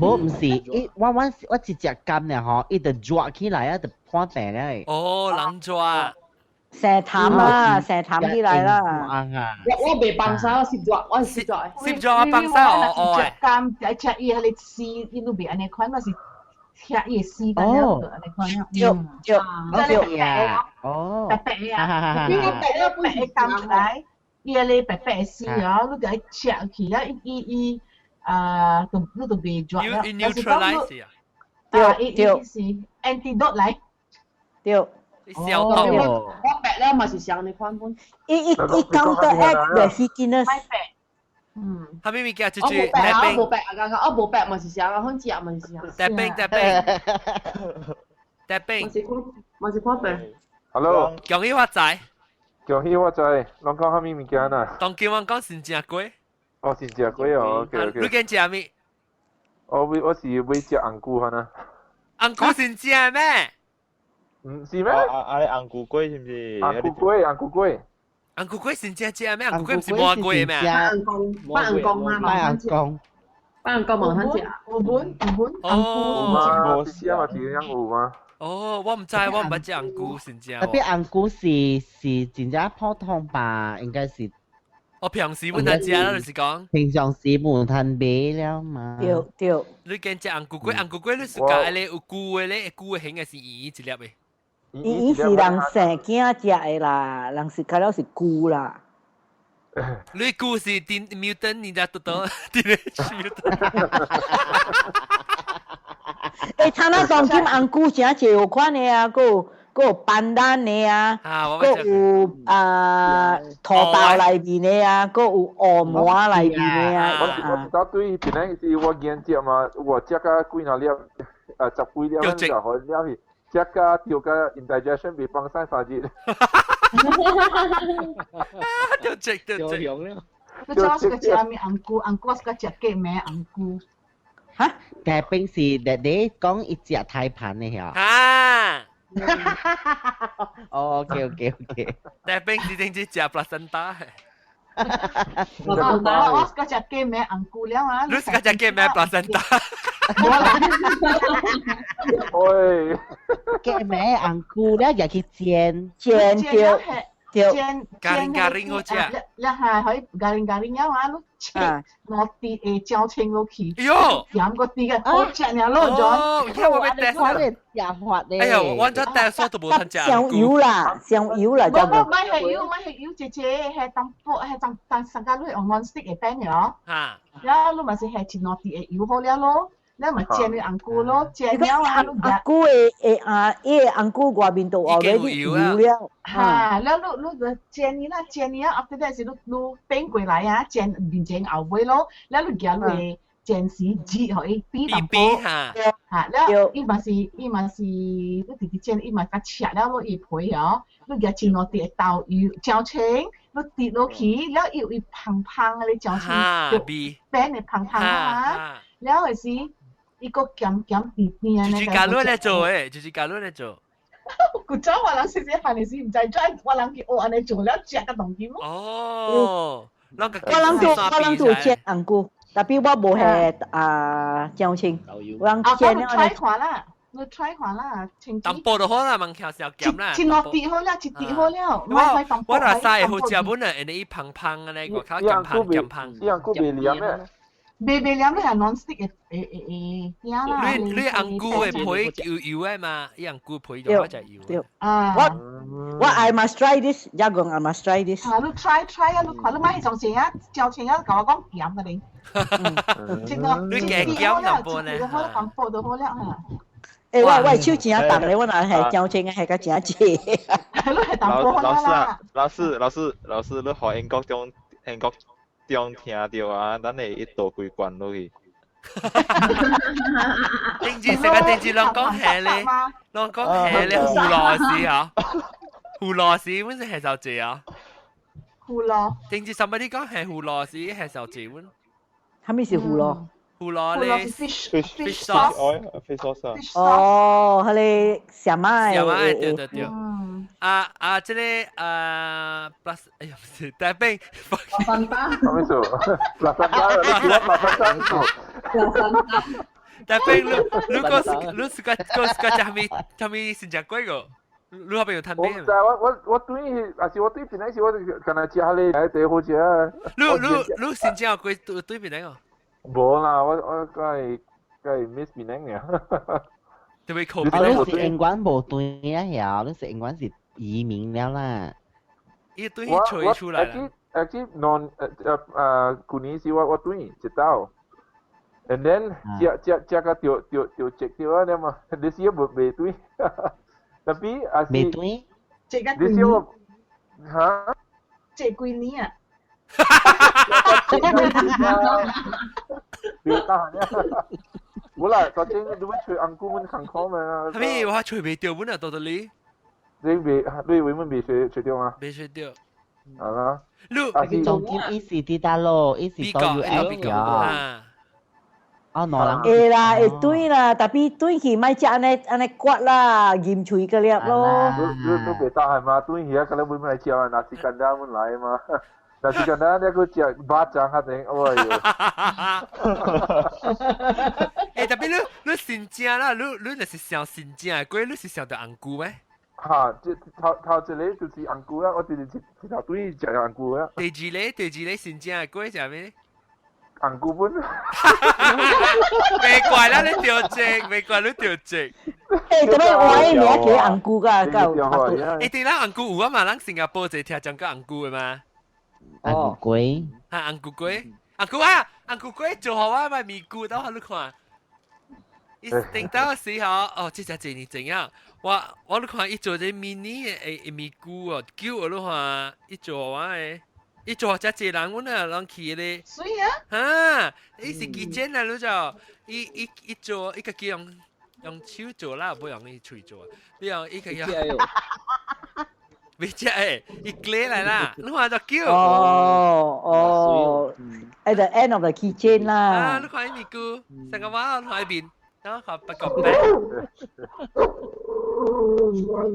無毋是，伊我我我一食柑了吼，伊就熱起來啊，就破病了。哦，人熱。生痰啊，生痰起來啦。我我袂放屎，我濕熱，我是濕熱。濕熱我放屎哦哦。食柑，食伊彼個絲，伊都袂按呢款，我是食伊絲咁樣，按呢款。對對對。哦。白白的啊，你個白白的柑出來，伊彼個白白的絲哦，你共伊切去啊，伊伊伊。啊，就你就袂熱了。但是講你，啊，伊伊是 antidote 來。對。消毒。我白了嘛是像你款款。伊伊伊講到 act 就是見了。嗯。啥物物件？就是我無白啊，我無白啊，剛剛我無白嘛是像啊，反正食嘛是像。特冰特冰。特冰。嘛是看，嘛是看白。 Hello。恭喜發財。恭喜發財，攏講啥物物件啊？當今我講新正粿。哦，是食粿哦，OK OK。你揀食咩？我買我是買食紅菇哈呢。紅菇是正咩？唔是咩？啊啊！紅菇粿是毋是？紅菇粿，紅菇粿。紅菇粿是正正咩？紅菇粿毋是麻粿咩？拜紅公，拜紅公嘛，拜紅公。拜紅公無通食。有本有本。哦。無是啊，嘛是樣有嗎？哦，我毋知，我毋捌食紅菇是正。特別紅菇是是真正普通吧？應該是。我平時冇通食啦，就是講。平常時冇通買了嘛。對對。你見食紅菇粿，紅菇粿你是夾咧有菇的咧，菇的形的是圓圓一粒的。伊伊是人生囝食的啦，人是較了是菇啦。你菇是電 mutant，你知多多，teenage mutant。欸，參仔當今紅菇誠濟有款的啊，閣有閣有斑蘭的啊，閣有啊土豆內面的啊，閣有烏麻內面的啊。我我知道對，本來是我見食嘛，我食甲幾若粒，十幾粒，就好了去。食甲掉甲 indigestion 袂放屎3日。掉食掉食。你知我是個食啥物紅菇？紅菇我是個食雞命紅菇。哈？但平時你你講伊食胎盤的遐？啊！哦，OK OK OK。但平時定只食 placenta。我我是個食雞命紅菇了啊！你是個食雞命 placenta？喂，雞命紅菇了，入去煎。煎對。煎煎咖喱好食，你係可以咖喱咖喱了啊！你切落啲誒椒青落去，喲，鹽個啲嘅好食呢，攞咗。哦，而家我欲帶食法咧。哎呀，我這帶煞都無通食。上油啦，上油啦，無無，唔係油，唔係油，姐姐係當煲，係當當上家你用 non stick 嘅 pan 了。嚇。了，你嘛是係切落啲嘅油好了咯。你咪煎你紅菇咯，煎了啊，紅菇的的啊，伊个紅菇外面都 already 油了。哈，了你你就煎伊啦，煎伊啊，after that 是你你變過來啊，煎面前後尾咯，了你夾你煎時熱予伊變淡薄，哈，了伊嘛是伊嘛是你直直煎，伊嘛較赤了咯，伊皮哦，你夾煎落啲豆油椒青，你跌落去，了伊有伊芳芳的椒青，就變的芳芳啊，了係是。伊個鹹鹹甜甜就是假如來做誒，就是假如來做。古早我人細細漢的時，毋知怎我人去學按呢做了，食個當今。哦，我人做我人做煎紅菇，tapi 我無係啊醬青，我人煎了。你 try 看啦，你 try 看啦，淡薄就好啦，問題小鹹啦。一落滴好了，一滴好了。我我若曬好食本啊，因伊芳芳安尼，外口鹹芳鹹芳。伊紅菇袂黏咩？袂袂黏，你係 non-stick 的的的的啦。你你紅菇的皮油油的嘛？伊紅菇皮就較油。對。啊。我我 I must try this，也講 I must try this。啊，你 try try 啊，你看你買彼種錢啊，椒青啊，共我講鹹的咧。你加鹹淡薄呢？淡薄就好了嚇。欸，我我手真重咧，我若係椒青係較真濟。你係淡薄老師啊，老師老師老師，你予英國中英國。中聽著啊，咱會一道規關落去。頂住成個頂住攏講係咧，攏講係咧，胡螺絲啊，胡螺絲，阮是係小姐啊。胡螺。頂住 somebody 講係胡螺絲係小姐阮。啥物是胡螺？胡螺咧。 fish fish sauce。fish sauce。哦，彼个啥物？啥物？對對對。啊啊！這個啊，plus 哎呀，唔是，大兵。拉山達。啥物事？拉山達，你叫我拉山達。拉山達。大兵，你你個你是個個是個啥物啥物新食過個？你嗰邊有攤邊？我我我對，還是我對邊那時我敢若食彼個第好食。你你你新正過對對邊那個？無啦，我我該該 miss 邊那個。特別口啊，你是英國無對啊，曉，你是英國是移民了啦。伊對吹出來啦。 Actually, non 誒誒，舊年時我我對一道，and then 食食食個著著著食著啊，你嘛，你時無袂對，tapi 還是袂對，這個你時我嚇？這幾年啊？別打啊！冇啦，昨天你要吹紅菇，阮艱苦嘛。係咪我吹袂著，阮啊到到你。你未你永遠未吹吹著嗎？未吹著。係啦。你重點伊是佇佗落，伊是到 US 咗。哦，兩人。會啦，會對啦，tapi 對去莫食按呢按呢刮啦，醃喙個粒咯。你你你袂當係嘛？對去啊，可能會來食啊，若是簡單阮來嘛。若是簡單，你閣食肉粽較定，哎喲。欸，tapi 你你新正啦，你你若是想新正的粿，你是想著紅菇咩？哈，這頭頭一個就是紅菇啊，我直直一頭對食紅菇啊。第二個，第二個新正的粿食咩？紅菇本。袂怪啦，你著食，袂怪你著食。欸，做咩我的名叫紅菇噶？夠。欸，對啦，紅菇有啊嘛，咱新加坡一聽講過紅菇的嘛。紅菇粿。啊，紅菇粿，紅菇啊，紅菇粿做予我買咪菇，等下你看。伊頂到時候，哦，這只一年前啊，我我你看伊做這 mini 的咪菇哦，叫我你看，伊做我的，伊做遮濟人，阮啊攏去咧。水啊！哈，伊是基建啊，你就，伊伊伊做，伊家己用用手做啦，無用伊喙做，你用伊家己。未食誒，伊過來啦，你看就叫。哦哦，at the end of the kitchen 啦。啊，你看伊咪菇，成個話你看伊面。然後不個白。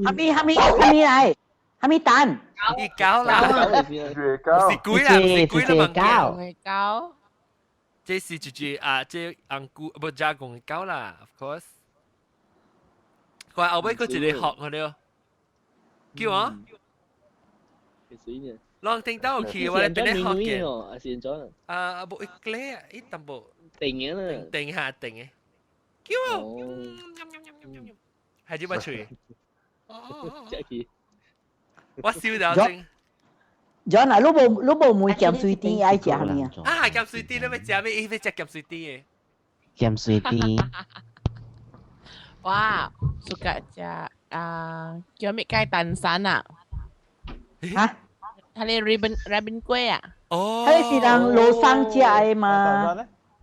哈咪哈咪哈咪來，哈咪蛋。伊搞啦，月糕。是鬼啦，是鬼啦，糕。糕。這是就是啊，這紅菇不加工糕啦，of course。看後尾閣一個學我了，叫我。攏聽到有去，我咧邊咧學嘅。啊，是怎？啊，無一個啊，伊淡薄。定嘅啦。定下定嘅。叫我。係點乜喙？食去。我燒到先。 John 啊，你無你無問鹹水甜愛食啥物啊？啊，鹹水甜你欲食咩？伊欲食鹹水甜的。鹹水啲。哇，suka 食啊，叫咩雞蛋散啊？嚇？係你 ribbon 粿啊？哦，彼是人路上食的嘛？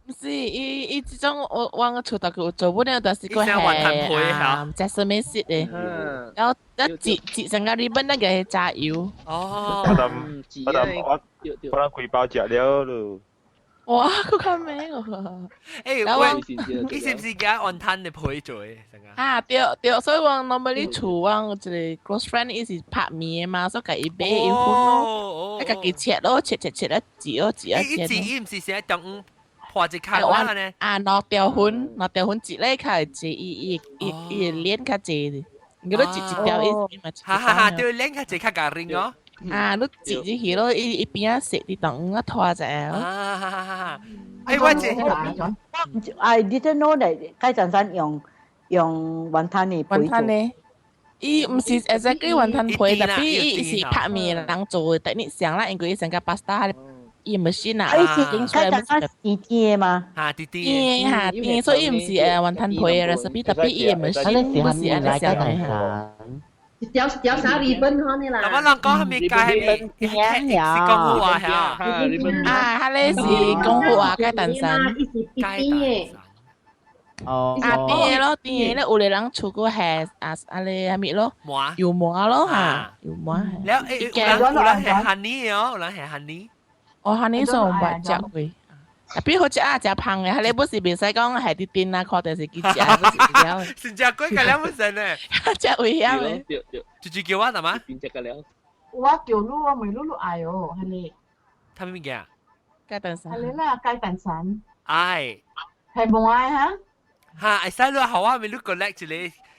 毋是，伊伊這種我我個厝頭佢有做本了，但是佢係啊，jasmine seed 的，然後一折折成個 ribbon 那個係炸油。哦，我等我我我幾包食了咯。哇，佢較美喎！欸，喂，你是毋是加雲吞的皮做的？啊，對對，所以我 normally 厝我一個 close friend 伊是拍麵的嘛，所以共伊買伊粉咯，啊家己切咯，切切切啊，煮咯煮啊切。伊煮伊毋是寫中午破一卡呢？啊，兩條粉，兩條粉一咧較會濟，伊伊伊伊會鏈較濟，你都一一條伊嘛。哈哈哈，對，鏈較濟較夾零哦。啊，你擠入去咯，伊伊邊仔食佇當啊拖者。啊哈哈哈！哎，我這 I didn't know that 雞蛋散用用雲吞的皮雲吞的，伊毋是 exactly 雲吞皮，但伊是拍麵人做的，特你想啦，因為伊成個 pasta 伊 machine 啊，雞蛋散是甜的嗎？嚇，甜甜嚇甜，所以伊毋是雲吞皮的 recipe，特別伊的 machine 不是按呢想的。條條啥 ribbon 可呢啦？嗱，我人講係咪雞係咪？是講好話嚇。啊，彼个是講好話雞蛋散。雞蛋散。哦。啊，甜的咯，甜的咧，有个人厝閣係啊啊個啥物咯？油饃咯嚇，油饃。了誒，有人有人係 honey 哦，有人係 honey。哦，honey 上捌食過。特別好食啊，食芳的，彼个不是袂使講係佇電啊看電視機食，不是了。是食過個了不是呢？食危險的。對對。就就叫我係嘛？邊隻個了？我叫你，我問你，你愛哦，係你。啥物物件？雞蛋散。係你啦，雞蛋散。愛。係無愛哈？哈，會使你予我咪你 collect 一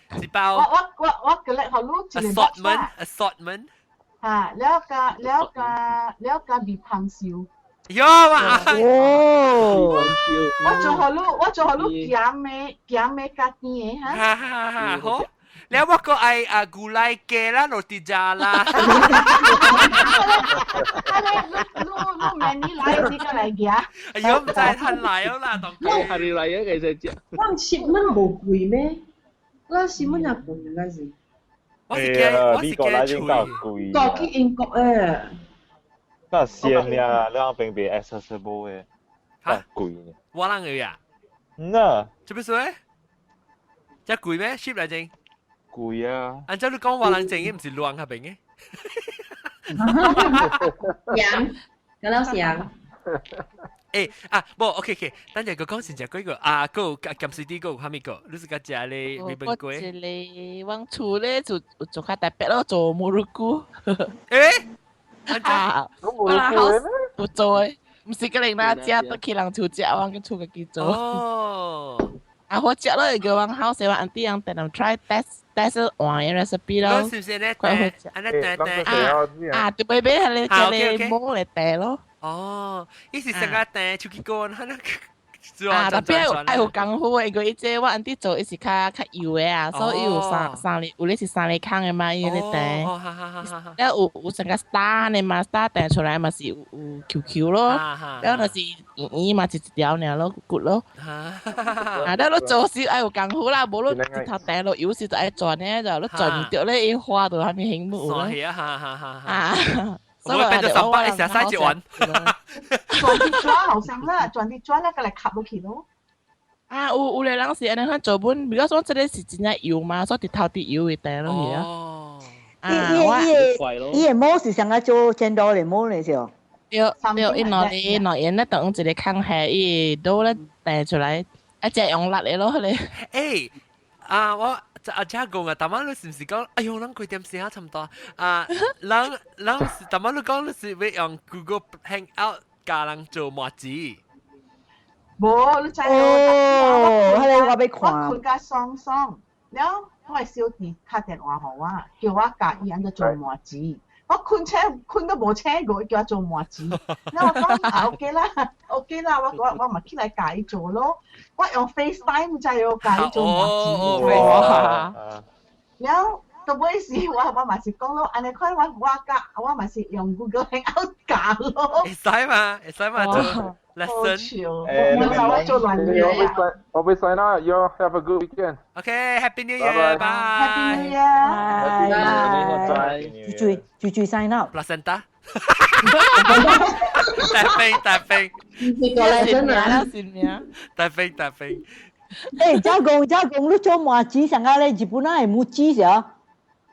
個一包。我我我我 collect 予你一個 assortment assortment。嚇，了加了加了加味芳燒。喲嘛！哦，我做予你，我做予你鹹的鹹的加甜的哈。哈哈哈！好，了我閣愛啊牛奶雞啦，roti 渣啦。啊你你你明年來時個來行。哎呦，毋知趁來哦啦，當係你來啊，其實食。我10蚊無貴咩？我10蚊也貴應該是。我是驚，我是驚脆。過去英國誒。那鮮呀，兩邊別 accessible 的，嚇貴。我人去啊？嗯啊。做咩事？這貴咩？ship 來整？貴啊！按照你講，我人整嘅毋是亂嗰邊嘅。羊，嗰老羊。欸啊，無 OK OK，等陣個講先食幾個啊，個鹹水啲個有啥物個？你是較食咧 ribbon 粿？一個阮厝咧就做較特別咯，做 murukku。欸？啊，我人好有做的，毋是個人啦，食都去人厝食，我去厝家己做。哦。啊，好食咯，個阮好勢，阮 auntie 人定定 try test test 換個 recipe 咯。是毋是咧？怪好食。按呢訂訂啊啊，就買買彼個叫你摸來訂咯。哦，伊是成個訂手機歌，他那個。啊，特別愛有功夫的，因為伊這我 auntie 做，伊是較較油的啊，所以伊有三三個，有咧是三個空的嘛，伊咧訂。了有有成個 star 的嘛，star 訂出來嘛是有有 Q Q 咯，了就是圓圓嘛，一一條爾咯，骨咯。啊，了你做時愛有功夫啦，無你一頭訂落油時就愛轉呢，就你轉毋著咧，伊花就啥物興無咯。係啊，哈哈哈！啊。我變咗300，一成三一萬。轉啲轉後生啦，轉啲轉那個來吸落去咯。啊，有有個人是按呢款做本，比如講這個是真正油嘛，所以直頭佇油會彈落去啊。哦。伊伊伊伊個模是上個做煎爐的模咧是哦。對對，伊兩個兩樣咧，當一個空下，伊倒咧彈出來，啊，食用力的咯，彼個。欸，啊我。阿姐講啊，逐擺你是毋是講？哎喲，咱幾點時啊？差毋多啊，人人是逐擺你講你是欲用 Google Hangout 教人做麻糬。無，你知哦，彼个我欲看。我睏甲爽爽，了我的小弟敲電話予我，叫我教伊按怎做麻糬。我睏醒睏都無醒過，伊叫我做麻糬。了我講啊 OK 啦，OK 啦，我我我嘛起來教伊做咯。我用 FaceTime 才有教伊做麻糬。哇！了到尾時我我嘛是講咯，按呢款我我教我嘛是用 Google Hangout 教咯。會使嘛？會使嘛？做。lesson。誒，我做亂嘢。我會 sign 啦，you have a good weekend。 OK，Happy New Year，拜。 Happy New Year。拜。住住住 sign up。 Placenta。大飛大飛。你過來真啊！大飛大飛。誒，จ้公จ้公，你做麻糍上個咧，日本人係木糍啥？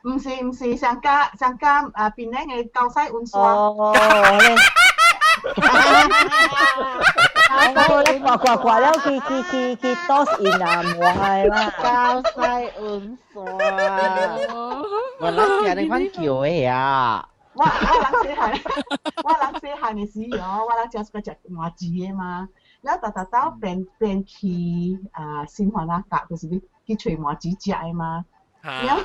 唔是唔是，上家上家啊，邊咧嘅舊西換刷。哦，我咧掛掛掛了，去去去去 toss in 啊，無係啦。舊西換刷。我諗住你款叫嘅啊。我我人細漢，我人細漢嘅時哦，我人食個食麻糍嘅嘛，了逐逐兜變變去啊新華那甲，就是去去揣麻糍食嘅嘛。然後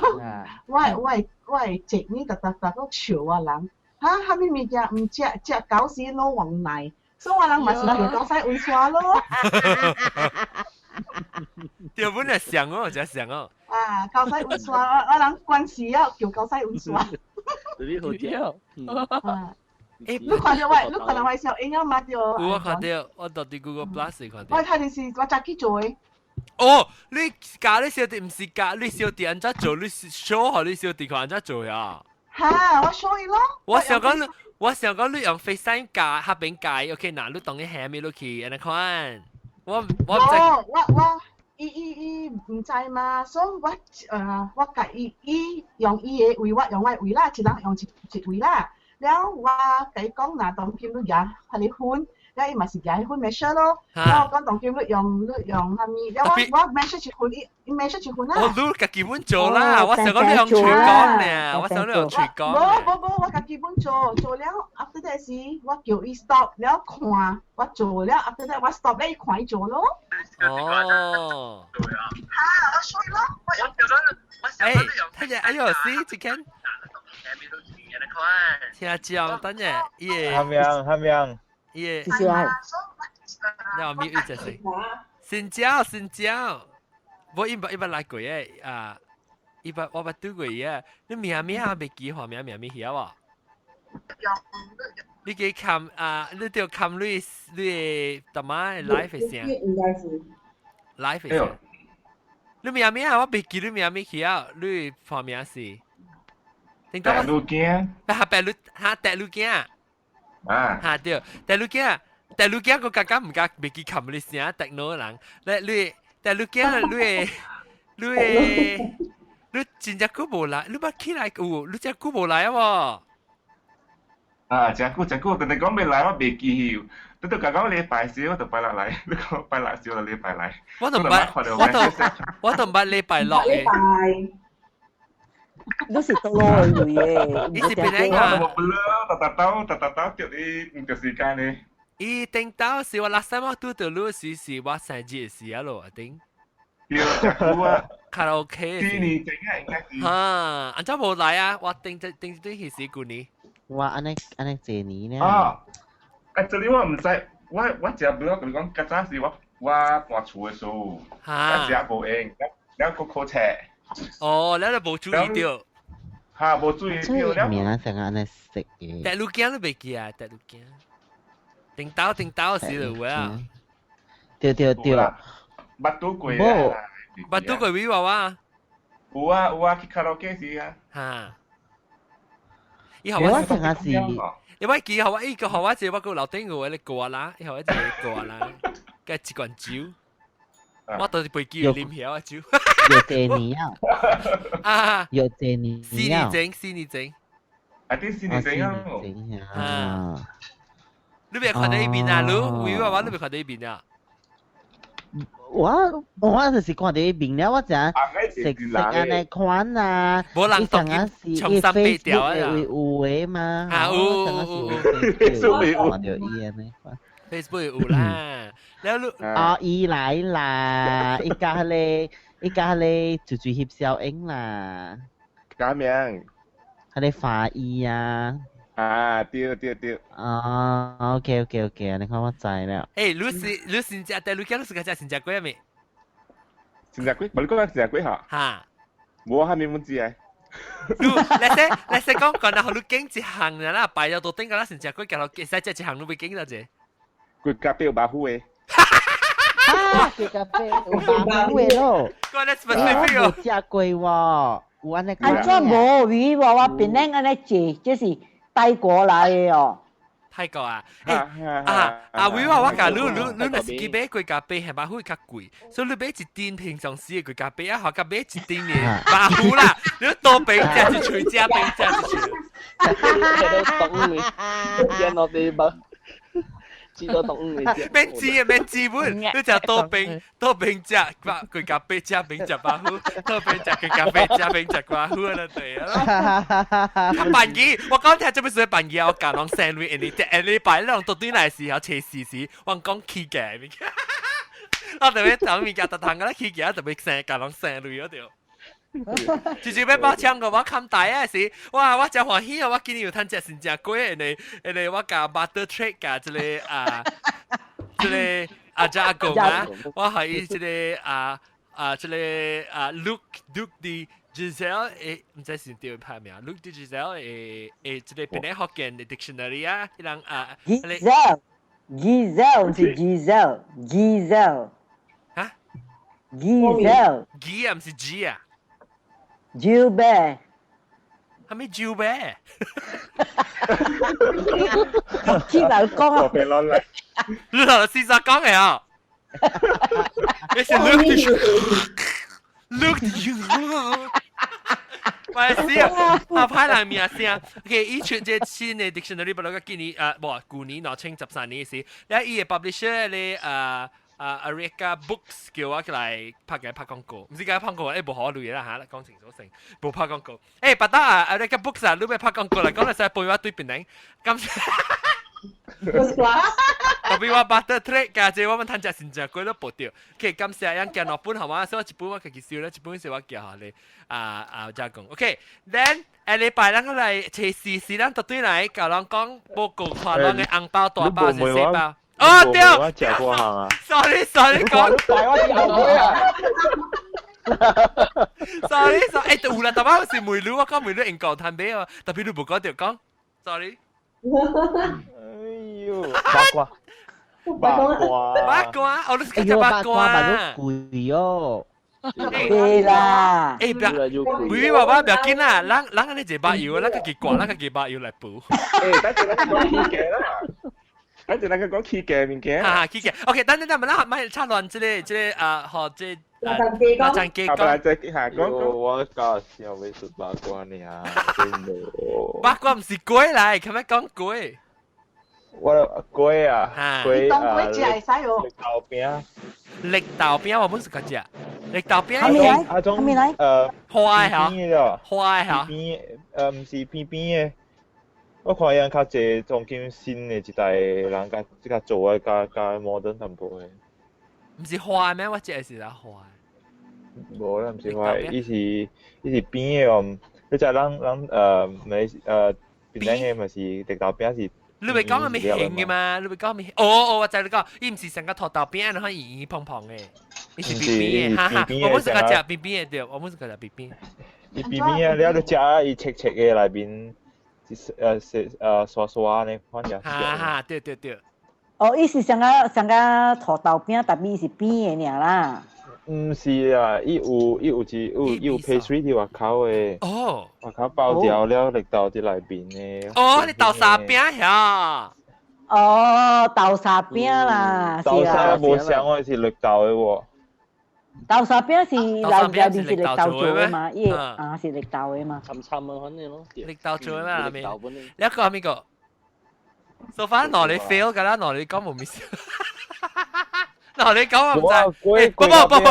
我我我侄女逐逐逐閣笑我人，哈，啥物物件毋食，食狗屎攞黃奶，所以我人嘛是叫狗屎溫沙咯。對，本來想哦，真想哦。啊，狗屎溫沙，我我人關係啊，叫狗屎溫沙。你好食。欸，你看到我，你看到我小英啊嘛對？有我看到，我到佇 Google Plus 看到。我睇電視，我早去做的。哦，你教你小弟毋是教你小弟按怎做，你 show 予你小弟看按怎做呀？哈，我 show 伊咯。我想講，我想講你用 FaceTime 教，下邊教，OK，嗱，你當你下面落去，按呢款。我我唔知。我我伊伊伊毋知嘛，所以我我共伊伊用伊的位，我用我的位啦，一人用一一位啦。了我共伊講，若當今你舉彼個粉，了伊嘛是舉彼粉 measure 咯。了我講當今你用你用啥物？了我我 measure 一份，伊伊 measure 一份啦。哦，你家己本做啦，我想講你用廚講呢，我想你用廚講。無無無，我家己本做，做了 after that 時，我叫伊 stop，了看我做了 after that 我 stop 了，伊看伊做咯。哦。哈，我所以咯，我欸，睇下，哎呦，死，這間。聽講，等下，伊個。哈樣哈樣。伊個。是啊。你話 mute 一隻先。新椒，新椒，我伊捌伊捌來過的啊，伊捌我捌拄過伊啊。你名名啊，袂記畫名名名曉無？你記看啊，你著看你你的大媽的 live 的聲。應該是。 live 的聲。你名名啊，我袂記你名名曉，你畫名是。白鹿囝。哈白鹿哈白鹿囝。啊。哈對，白鹿囝，白鹿囝我剛剛毋敢袂記冚你聲，電腦人，你你白鹿囝你你你真正久無來，你捌起來有，你真久無來啊無？啊，真久真久，但係講未來我袂記去，你都講講禮拜四我就拜六來，你講拜六四我就禮拜來。我都毋捌，我都我都毋捌禮拜六嘅。你是倒落去嘅，伊是邊個啊？我不啦，特特兜特特兜著你毋著時間呢。伊頂到是我 last time 我拄著你時是我生日時啊咯，頂。對，真久啊。卡拉 OK。四年前啊，應該是。哈，按怎無來啊？我頂頂頂對是舊年。哇，按呢按呢這年呢？啊，啊，這裡我毋知，我我食不了，跟你講，較早時我我搬厝的時候，我食無閒，了閣考冊。哦，你都無注意到。嚇，無注意到了。名成按呢食嘅。大陸囝都袂記啊，大陸囝。頂刀頂刀時就有啊。對對對。捌拄過啊。捌拄過米娃娃。有啊有啊，去卡拉 OK 時啊。嚇。以後我成日是，因為記後我伊個後我一個我個樓頂有個歌啦，以後我一個歌啦，佮一罐酒，我都是袂記啉曉啊酒。有這年啊！啊！有這年。四年前，四年前。啊，啲四年前啊！啊！你袂看到伊面啊？你，為我我你袂看到伊面啊？我我就是看到伊面了，我知食食按呢款啊，無人當伊從三八條啊，有的嘛，啊有有有有，看到伊按呢款。 Facebook 有啦，了你哦，伊來啦，伊佮彼個伊佮彼個做做翕小影啦，假名，彼個法醫啊，啊對對對，啊，OK OK OK，你看我知了。欸，你是你先食，但你今日是食先食過未？先食過，無你講先食過哈？哈，無蝦米物子啊？你來說來說講，講然後你揀一項啦，擺咗到頂個啦，先食過，然後會使食一項，你袂揀到者？佢咖啡有白虎嘅。啊，粿咖啡有白虎的咯。個咧 specific 我無食過喎，有按呢按怎無魚喎？我檳榔按呢食，這是泰國來的哦。泰國啊，啊啊！會話我共你你你若是去買粿咖啡，係肉會較貴，所以你買一鈿平常時的粿咖啡啊，好佮買一鈿的肉糊啦，你多冰食一喙，食冰食一喙。都懂你，見我哋冇。知道懂你免煮啊，免煮本，你食多冰多冰食，粿咖啡食冰食肉糊，多冰食粿咖啡食冰食肉糊啊，對啊。扮嘢，我講聽做咩事扮嘢？我教人生女，人哋人禮拜兩到對來時候，測試時，我講起價物件，我特別講物件，特通個咧起價，特別生教人生女嗰條。直接欲包搶過我冚大啊時，哇！我真歡喜啊！我今年有趁食真正貴的，因為我共 barter trade 共這个啊，這个阿只阿公啊，我予伊這个啊啊這个啊 Luc Duc de Giselle 誒，毋知是對拍名，Luc de Giselle 誒誒，這个檳城福建的 dictionary 啊，彼人啊，Giselle Giselle 是 Giselle Giselle 哈，Giselle G 啊，毋是 G 啊。 Gilbert，係咪 Gilbert？天嚟講啊！你頭先實講嘅啊？你是 Luc Luc 咪是啊！啊歹人名聲。OK，伊出這新的 dictionary 不落個今年啊，無舊年2013年時，了伊的 publisher 咧啊。啊，Arica Books 叫我來拍嘅拍廣告，毋是講拍廣告，欸無好類啦嚇，講清楚先，無拍廣告。欸，別得啊，Arica Books 啊，你欲拍廣告來講，你使陪我對檳城，感謝。特別我 barter trade 加這我們趁食真正貴都報掉。OK，感謝樣寄兩本好嘛？所以一本我家己收咧，一本是我寄予你。啊啊，再講。OK，then 下禮拜咱來測試試，咱特對來共人講報告，看咱的紅包大包是細包。哦對，我食過項啊。 Sorry sorry 講，大我是後尾啊。 Sorry sorry，欸有啦，特別是問你，我講問你英國攤買哦，特別你無講著講，sorry。哎呦，八卦，八卦，八卦，哦，你是講八卦，八卦貴哦。對啦，欸，別，妹妹爸爸別緊啦，咱咱按呢一百油，咱家己掛，咱家己百油來補。欸，等陣咱講起價啦。等陣咱講起價物件。啊，起價。OK，等等等，咱莫插亂這个這个啊，好這。阿張記講。啊，來下講。我搞笑欲食八卦呢，真的。八卦毋是粿來，可欲講粿？我粿啊，粿啊，當粿食會使哦。綠豆餅。綠豆餅我本是較食。綠豆餅。蝦米來？蝦米來？花的嚇，花的嚇。邊毋是邊邊的。我看伊人較濟當今新的一代人較這較做的較較摩登淡薄的。毋是花咩？我食的是啥花？無啦，毋是花，伊是伊是扁的哦。你知咱咱沒檳城的嘛是綠豆餅是。你袂講係咪形的嘛？你袂講咪？哦哦，我知你講，伊毋是成個土豆餅，然後圓圓胖胖的，伊是扁扁的，哈哈。我本是較食扁扁的對，我本是較食扁扁。伊扁扁的，了你食伊切切的內面。是刷刷呢款也。哈哈，對對對。哦，伊是像個像個土豆餅，但伊是扁的爾啦。毋是啊，伊有伊有一有伊有 pastry 佇外口的。哦。外口包掉了綠豆佇內面的。哦，你豆沙餅遐。哦，豆沙餅啦，豆沙無像我是綠豆的喎。豆沙餅是內內面是綠豆做的嘛？伊啊是綠豆的嘛？參參啊，反正咯。綠豆做的嘛，面。你一個係邊個？So far，嗱你 fail 㗎啦，嗱你講無意思。嗱你講我唔知。不不不不不，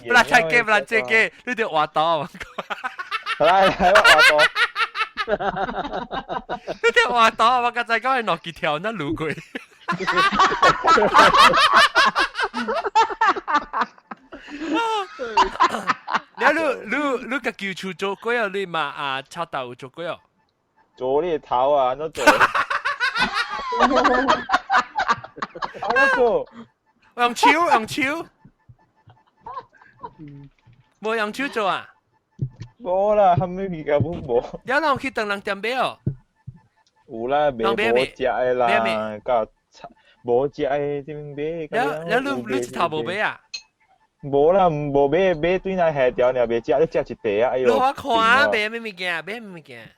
不啦，切機不啦，切機，你條滑刀。來來，我滑刀。你條滑刀，我剛才講係落幾條那路過。你你你家己厝做過啊？你嘛啊炒豆做過哦？做你頭啊，按怎做？按怎做？用手用手，無用手做啊？無啦，啥物物件攏無。了人去當人店買哦？有啦，賣無食的啦，佮炒無食的這邊買。了了，你一頭無買啊？無啦，無買買對來下條，爾袂食，你食一塊啊！哎喲。我看買咩物件？買咩物件？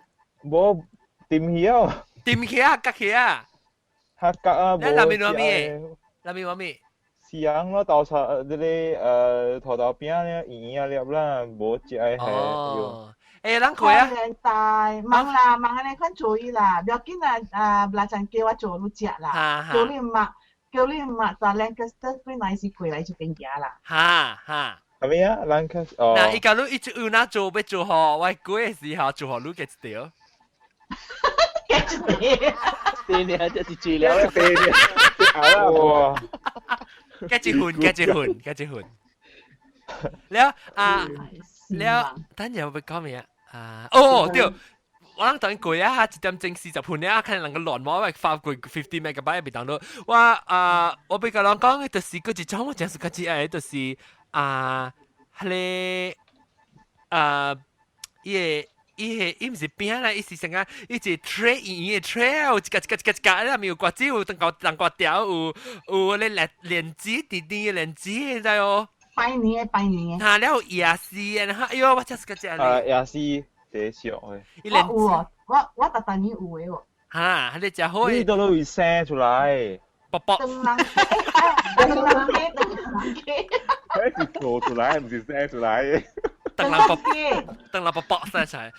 無掂起啊！掂起啊，夾起啊！較夾啊！無。你內面攞咩？內面攞咩？是啊，我豆沙這個土豆餅咧，圓圓啊粒啦，無食的係。哦。欸，人開啊！大忙啦，忙安尼款做伊啦，不要緊啦，啊，來陣叫我做你食啦，叫你媽，叫你媽，但 Lancaster 本來是過來這邊行啦。哈哈。係咪啊？Lancaster 哦。嗱，伊假如一直有哪做欲做好，我過的時候做好你給一條。給一條。對呢，這是治療。對呢。哇！給一份，給一份，給一份。了啊，了，等陣我欲講咩啊？啊，哦對，我諗等過啊，1點鐘40分了，看人個亂網我發過50 megabyte 未 download。我啊，我欲共人講的就是閣一種我真是較摯愛，就是啊，彼個啊，伊個。伊個伊毋是餅啦，伊是啥個？伊一 tray 圓圓的 tray，有一個一個一個一個，內面有瓜子，有糖瓜糖瓜條，有有咧蓮蓮子，甜甜的蓮子，你知哦？拜年的拜年的。哈，了有椰絲，然後哎喲，我真是個食。啊，椰絲第俗的。我有哦，我逐逐年有的哦。哈，彼個誠好。你都會生出來。卜卜。長人，長人雞，長人雞。彼是做出來，毋是生出來的。等人卜，等人卜卜生出來。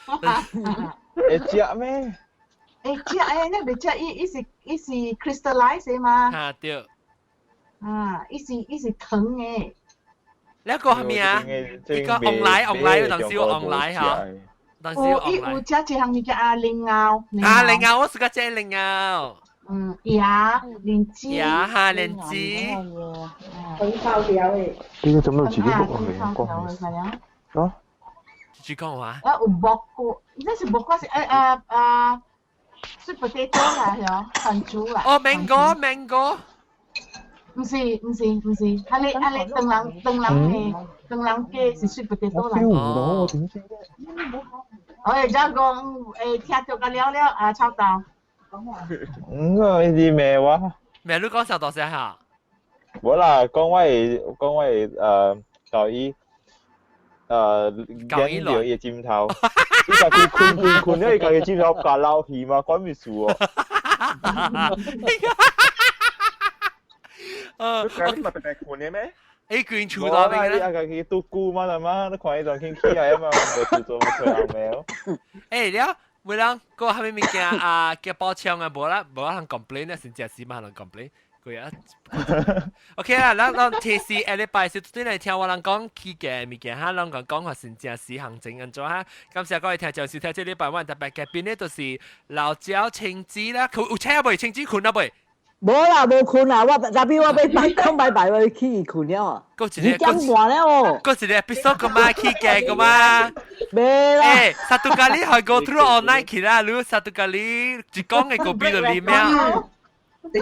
會食咩？會食誒，你袂食，伊伊是伊是 crystallize 的嘛？哈對。啊，伊是伊是糖的。你個係咩啊？你個 online online 當時有 online 嚇，當時有伊有食一項物件啊，蓮藕。啊，蓮藕，我是個食蓮藕。嗯，椰蓮子。椰哈蓮子。粉包條的。呢個做咩自己錄啊？未講。啊？自己講話。啊，有木瓜，那是木瓜是誒啊啊，sweet potato 啦，係哦，番薯啦。哦，mango mango。毋是毋是毋是，彼个彼个長人長人的長人雞是 sweet potato 啦。我 feel 唔到，我點知啫？我會怎講？會聽到個了了啊，臭豆。嗯，呢啲咩話？咩？你講啥大聲嚇？無啦，講我會講我會教伊見到伊的枕頭，伊家己睏睏睏了，伊家己枕頭夾落去嘛，關咩事哦？你嘛白白睏的咩？欸，規厝內面咧，啊，家己拄久嘛啦嘛，你看伊陣起起來嘛，無做做無吹後面。欸，了，有人閣啥物物件啊？叫補充啊？無啦，無人 complain 啊，真正是嘛人 complain。佢啊，OK 啦，咱咱提示下禮拜四對來聽我人講起價物件哈，攏講講話真正是行情按怎哈。感謝各位聽眾收聽，這禮拜我特別嘉賓呢，就是老椒青子啦，佢有請未？青子睏啊未？無啦，無睏啦，我特別我欲講拜拜，我去睏了啊。2點半了哦。閣一個 episode 個嘛起價個嘛。未啦。欸，satu kali 係 go through all night 去啦，你 satu kali 一講嘅個邊就裡面。一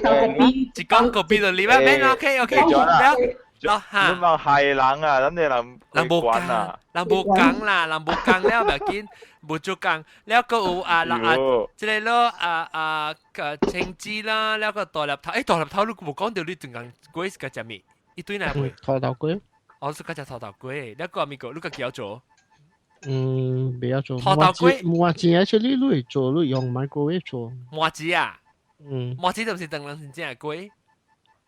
講個邊就裡面，免 OK OK。了，了哈。你嘛害人啊，咱哋人人無講啊，人無講啦，人無講了，不要緊，無做工。了閣有啊啦啊，這個咯啊啊個青子啦，了個大粒頭，欸大粒頭你無講到你陣間粿是個食咩？伊對哪粿？土豆粿。哦，是個食土豆粿，了個咪個你家己曉做？嗯，袂曉做。土豆粿。麻糬 actually 你會做，你用 microwave 做。麻糬啊？嗯。麻糬就是當人真正粿。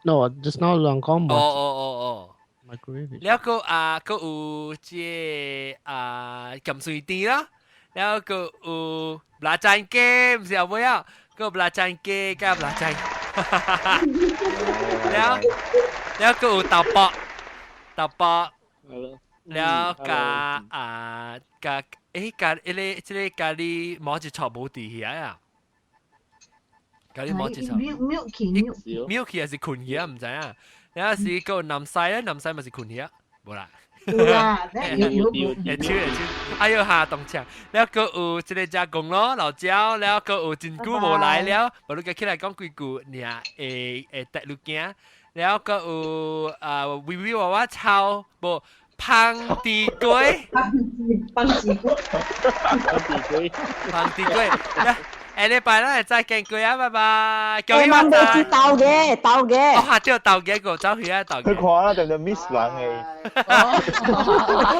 No, just now 人講哦哦哦哦。 microwave。了閣啊，閣有這個啊鹹水甜啦，了閣有蜊仔雞，毋是後尾啊，閣有蜊仔雞佮蜊仔，了了閣有豆卜，豆卜，了佮啊佮欸佮彼個這個咖喱毛一錯無佇遐啊。咖喱毛一錯。 milky milky milky 還是睏去啊？毋知影。了是閣南西咧，南西嘛是睏去啊？無啦。有啦，有有會手會手，哎喲下動車，了閣有這個加工咯，老椒，了閣有真久無來了，無你起來講幾句，爾會會帶你驚，了閣有啊微微娃娃抄無芳地粿，芳地粿，芳地粿，芳地粿，下禮拜咱再見過啊，拜拜。我問你知鬥嘅，鬥嘅。我下朝鬥嘅個走去啊，鬥嘅。佢看啦，定定 miss 人嘅。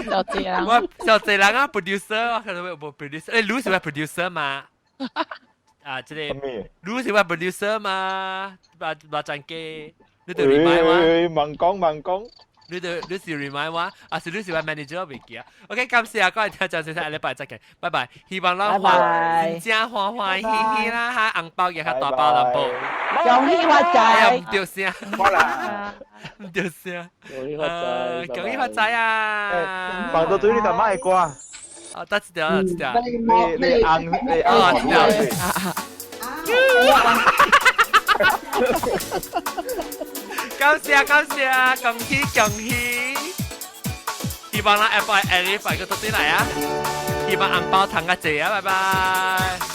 小濟人。我小濟人啊，producer，我看到有無 producer？誒，你是我 producer 嘛？啊，這個你是我 producer 嘛？把把張機，你就 remind 我。猛講猛講。你就你是 remind 我，啊是你是我 manager 未記啊。OK，感謝啊，各位聽眾先生，下禮拜再見，拜拜。希望咱歡真正歡歡喜喜啦，哈，紅包也較大包啦，寶。恭喜發財！唔對聲，唔對聲。恭喜發財！恭喜發財啊！放到嘴裡就賣瓜。啊，得一條，得一條。你你硬你硬。啊，一條。感謝感謝，恭喜恭喜！希望咱下擺下禮拜閣倒轉來啊！希望紅包趁較濟啊！拜拜。